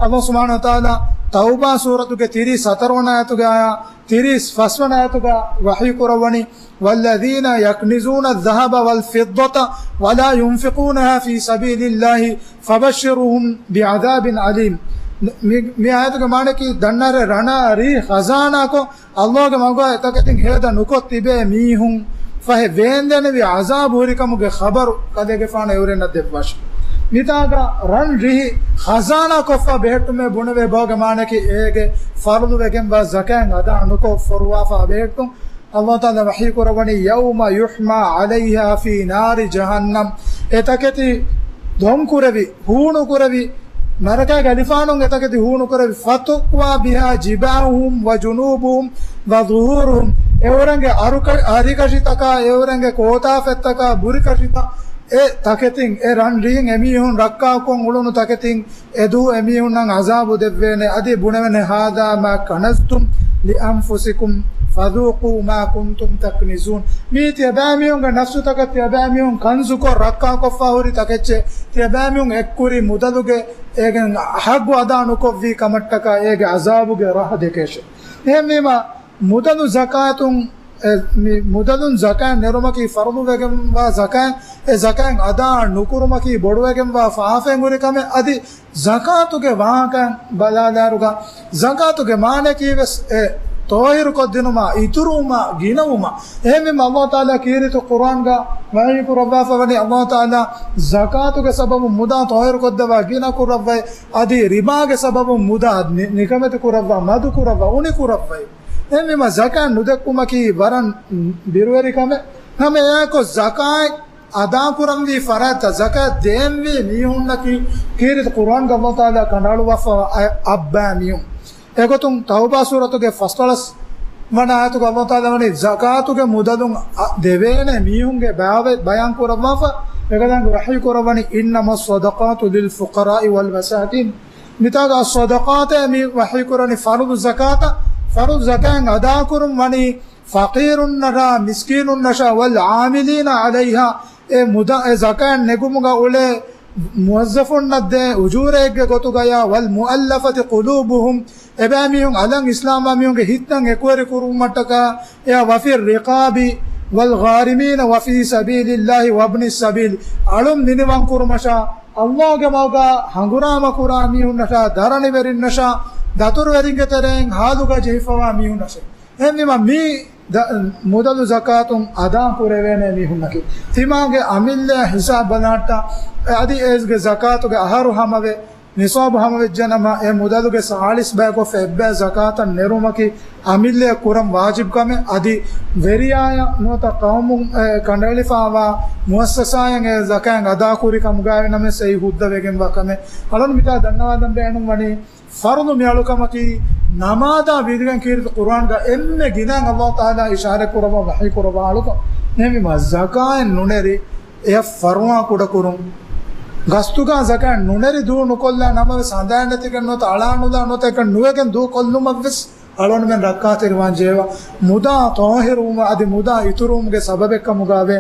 ﷲ ސުބްޙާނަހޫ ވަތަޢާލާ ތައުބާ ސޫރަތުގެ ތިރީސް ހަތަރު ވަނަ އާޔަތުގަ އާޔަ ތިރީސް ފަސް ވަނަ އާޔަތުގަ ވަޙީ ކުރައްވަނީ، والذين يكنزون الذهب والفضة ولا ينفقونها في سبيل الله فبشرهم بعذاب أليم. މި، މި އާޔަތުގެ މާނައަކީ ދަންނަރެ ރަނާ ރީ ޚަޒާނާކޮށް، ﷲގެ މަގުގަ އެތަކެތިން ހޭދަ ނުކޮށް ތިބޭ މީހުން ފަހެ ވޭންދެނިވި ޢަޒާބު ހުރިކަމުގެ ޚަބަރު ކަލޭގެފާނު އެއުރެންނަށް ދެއްވާށި. މިތާގަ ރަން ރިހި ޚަޒާނާ ކޮށްފަ ބެހެއްޓުމޭ ބުނެވޭ ބަހުގެ މާނައަކީ އޭގެ ފަރުޟު ވެގެންވާ ޒަކާތް އަދާ ނުކޮށް ފޮރުވާފަ ބެހެއްޓުން. އައްލާހު ތަޢާލާ ވަޙީ ކުރައްވަނީ، يَوْمَ يُحْمَى عَلَيْهَا فِي نَارِ جَهَنَّمَ، އެ ތަކެތި ދޮންކުރެވި، ހޫނުކުރެވި، ނަރަކައިގެ އަލިފާނުން އެ ތަކެތި ހޫނުކުރެވި، فَتُكْوَى بِهَا جِبَاهُهُمْ وَجُنُوبُهُمْ وَظُهُورُهُمْ، އެއުރެންގެ އަރުކަ-، އަރިކަށިތަކާ، އެއުރެންގެ ކޯތާފަތްތަކާ، ބުރިކަށިތައް، އެ ތަކެތިން އެ ރަން ރިހިން އެމީހުން ރައްކާކޮށް އުޅުނު ތަކެތިން އެދޫ އެމީހުންނަށް ޢަޒާބު ދެއްވޭނެ. އަދި ބުނެވެނެ، هَذَا مَا كَنَزْتُمْ لِأَنْفُسِكُمْ فَذُوقُوا مَا كُنْتُمْ تَكْنِزُونَ. މީ ތިޔަބައިމީހުންގެ ނަފްސުތަކަށް ތިޔަބައިމީހުން ކަންޒުކޮށް ރައްކާކޮށްފަ ހުރި ތަކެއްޗެއް، ތިޔަބައިމީހުން އެއްކުރި މުދަލުގެ އޭގެން ޙައްޤު އަދާ ނުކޮށްވީ ކަމަށްޓަކާ އޭގެ ޢަޒާބުގެ ރަހަ ދެކޭށެ. އެހެންވީމަ، މުދަލު ޒަކާތުން، އެ، މި މުދަލުން ޒަކާތް ނެރުމަކީ ފަރުޟު ވެގެންވާ ޒަކާތް، އެ ޒަކާތް އަދާ ނުކުރުމަކީ ބޮޑުވެގެންވާ ފާފައިން ހުރި ކަމެއް. އަދި ޒަކާތުގެ ވާހަކަ ބަލާލާއިރުގަ، ޒަކާތުގެ މާނައަކީ ވެސް އެ ޠާހިރުކޮށްދިނުމާ، އިތުރުވުމާ، ގިނަވުމާ. އެހެންވީމަ، އައްލާހު ތަޢާލާ ކީރިތި ޤުރްއާންގަ ވަޙީ ކުރައްވާފަ ވަނީ، އައްލާހު ތަޢާލާ ޒަކާތުގެ ސަބަބުން މުދާ ޠާހިރުކޮށްދެއްވާ ގިނަ ކުރައްވައި، އަދި ރިބާގެ ސަބަބުން މުދާ ނި-، ނިކަމެތި ކުރައްވާ، މަދު ކުރައްވާ، އުނި ކުރައްވައި. އެހެންވީމަ، ޒަކާތް ނުދެއްކުމަކީ ވަރަށް ބިރުވެރި ކަމެއް. ހަމަ އެއާއެކު ޒަކާތް އަދާކުރަންވީ ފަރާތްތައް، ޒަކާތް ދޭންވީ މީހުންނަކީ ކީރިތި ޤުރްއާންގަ އައްލާހު ތަޢާލާ ކަނޑައަޅުއްވާފަ އައި އައްބާ މީހުން. އެގޮތުން ތައުބާ ސޫރަތުގެ ފަސްދޮޅަސް ވަނަ އާޔަތުގަ އައްލާހު ތަޢާލާ ވަނީ، ޒަކާތުގެ މުދަލުން އަ، ދެވޭނެ މީހުންގެ ބާވަތް ބަޔާން ކުރައްވާފަ، އެކަލާނގެ ވަޙީ ކުރައްވަނީ، إِنَّمَا الصَّدَقَاتُ لِلْفُقَرَاءِ وَالْمَسَاكِينِ. މިތާގަ އައްޞަދަޤާތޭ މި ވަޙީ ކުރަނީ ފަރުޟު ޒަކާތަށް. ފަރުޟު ޒަކާތް އަދާކުރުން ވަނީ ފަޤީރުންނަށާ، މިސްކީނުންނަށާ، وَالْعَامِلِينَ عَلَيْهَا، އެ މުދާ، އެ ޒަކާތް ނެގުމުގަ އުޅޭ މުވައްޒަފުންނަށް ދޭ އުޖޫރައެއްގެ ގޮތުގަޔާ، وَالْمُؤَلَّفَةِ قُلُوبُهُمْ، އެބައިމީހުން އަލަށް އިސްލާމްވާ މީހުންގެ ހިތްތައް އެކުވެރި ކުރުމަށްޓަކާ، އެއާ، وَفِي الرِّقَابِ وَالْغَارِمِينَ وَفِي سَبِيلِ اللَّهِ وَابْنِ السَّبِيلِ، އަޅުން މިނިވަން ކުރުމަށާ، އައްލާހުގެ މަގުގަ ހަނގުރާމަ ކުރާ މީހުންނަށާ، ދަރަނިވެރިންނަށާ، ދަތުރުވެރިންގެ ތެރެއިން ހާލުގަ ޖެހިފަވާ މީހުންނަށެ. އެހެންވީމަ މި ދަ-، މުދަލު ޒަކާތުން އަދާ ކުރެވޭނެ މީހުންނަކީ، ތިމާގެ އަމިއްލަ ހިސާބް ބަލާއްޓާ، އަދި އޭގެ ޒަކާތުގެ އަހަރު ހަމަވެ، ނިޞާބު ހަމަވެއްޖެނަމަ، އެ މުދަލުގެ ސާޅީސް ބަޔަކު ފެއްބައި ޒަކާތަށް ނެރުމަކީ އަމިއްލައަށް ކުރަން ވާޖިބް ކަމެއް. އަދި ވެރިޔާޔަށް ނުވަތަ ޤައުމުން، އެ، ކަނޑައެޅިފައިވާ މުއައްސަސާޔަށް އެ ޒަކާތް އަދާކުރި ކަމުގައި ނަމަ ސައި ހުއްދަވެގެންވާ ކަމެއް. އަޅުން މިތާ ދަންނަވާލަން ބޭނުން ވަނީ، ފަރުޟު މިއަޅުކަމަކީ ނަމާދާ ވިދިގެން ކީރިތި ޤުރްއާންގަ އެންމެ ގިނައިން އައްލާހު ތަޢާލާ އިޝާރަތް ކުރައްވާ ވަޙީ ކުރައްވާ އަޅުކަން. އެހެންވީމަ ޒަކާތް ނުނެރި އެއަށް ފަރުވާ ކުޑަކުރުން، ގަސްތުގަ ޒަކާތް ނުނެރި ދޫ ނުކޮށްލާ ނަމަވެސް ހަނދާން ނެތިގެން ނުވަތަ އަޅާނުލާ ނުވަތަ އެކަން ނުވެގެން ދޫ ކޮށްލުމަށްވެސް އަޅުގަނޑުމެން ރައްކާތެރިވާން ޖެހޭ. މުދާ ޠާހިރުވުމަށް އަދި މުދާ އިތުރުވުމުގެ ސަބަބެއްކަމުގައިވޭ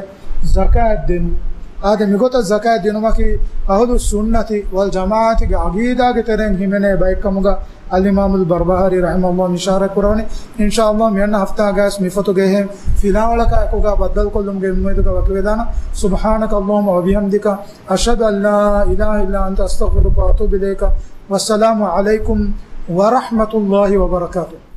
ޒަކާތް ދިނުން. އާދެ، މިގޮތަށް ޒަކާތް ދިނުމަކީ އަހުލުއްސުންނަތި ވަލްޖަމާޢަތުގެ ޢަޤީދާގެ ތެރެއިން ހިމެނޭ ބައެއްކަމުގަ އަލްއިމާމުލް ބަރްބަހާރީ ރަޙިމަހުﷲ އިޝާރަތް ކުރަވަނީ. އިންޝާﷲ މިއަންނަ ހަފްތާގައިވެސް މިފޮތުގެ އެހެން ފިލާވަޅަކާއެކުގަ ބައްދަލުކޮށްލުމުގެ އުއްމީދުގަ ވަކިވެލާނަން. سبحانك اللهم وبحمدك، أشهد أن لا إله إلا أنت، أستغفرك وأتوب إليك. والسلام عليكم ورحمة الله وبركاته.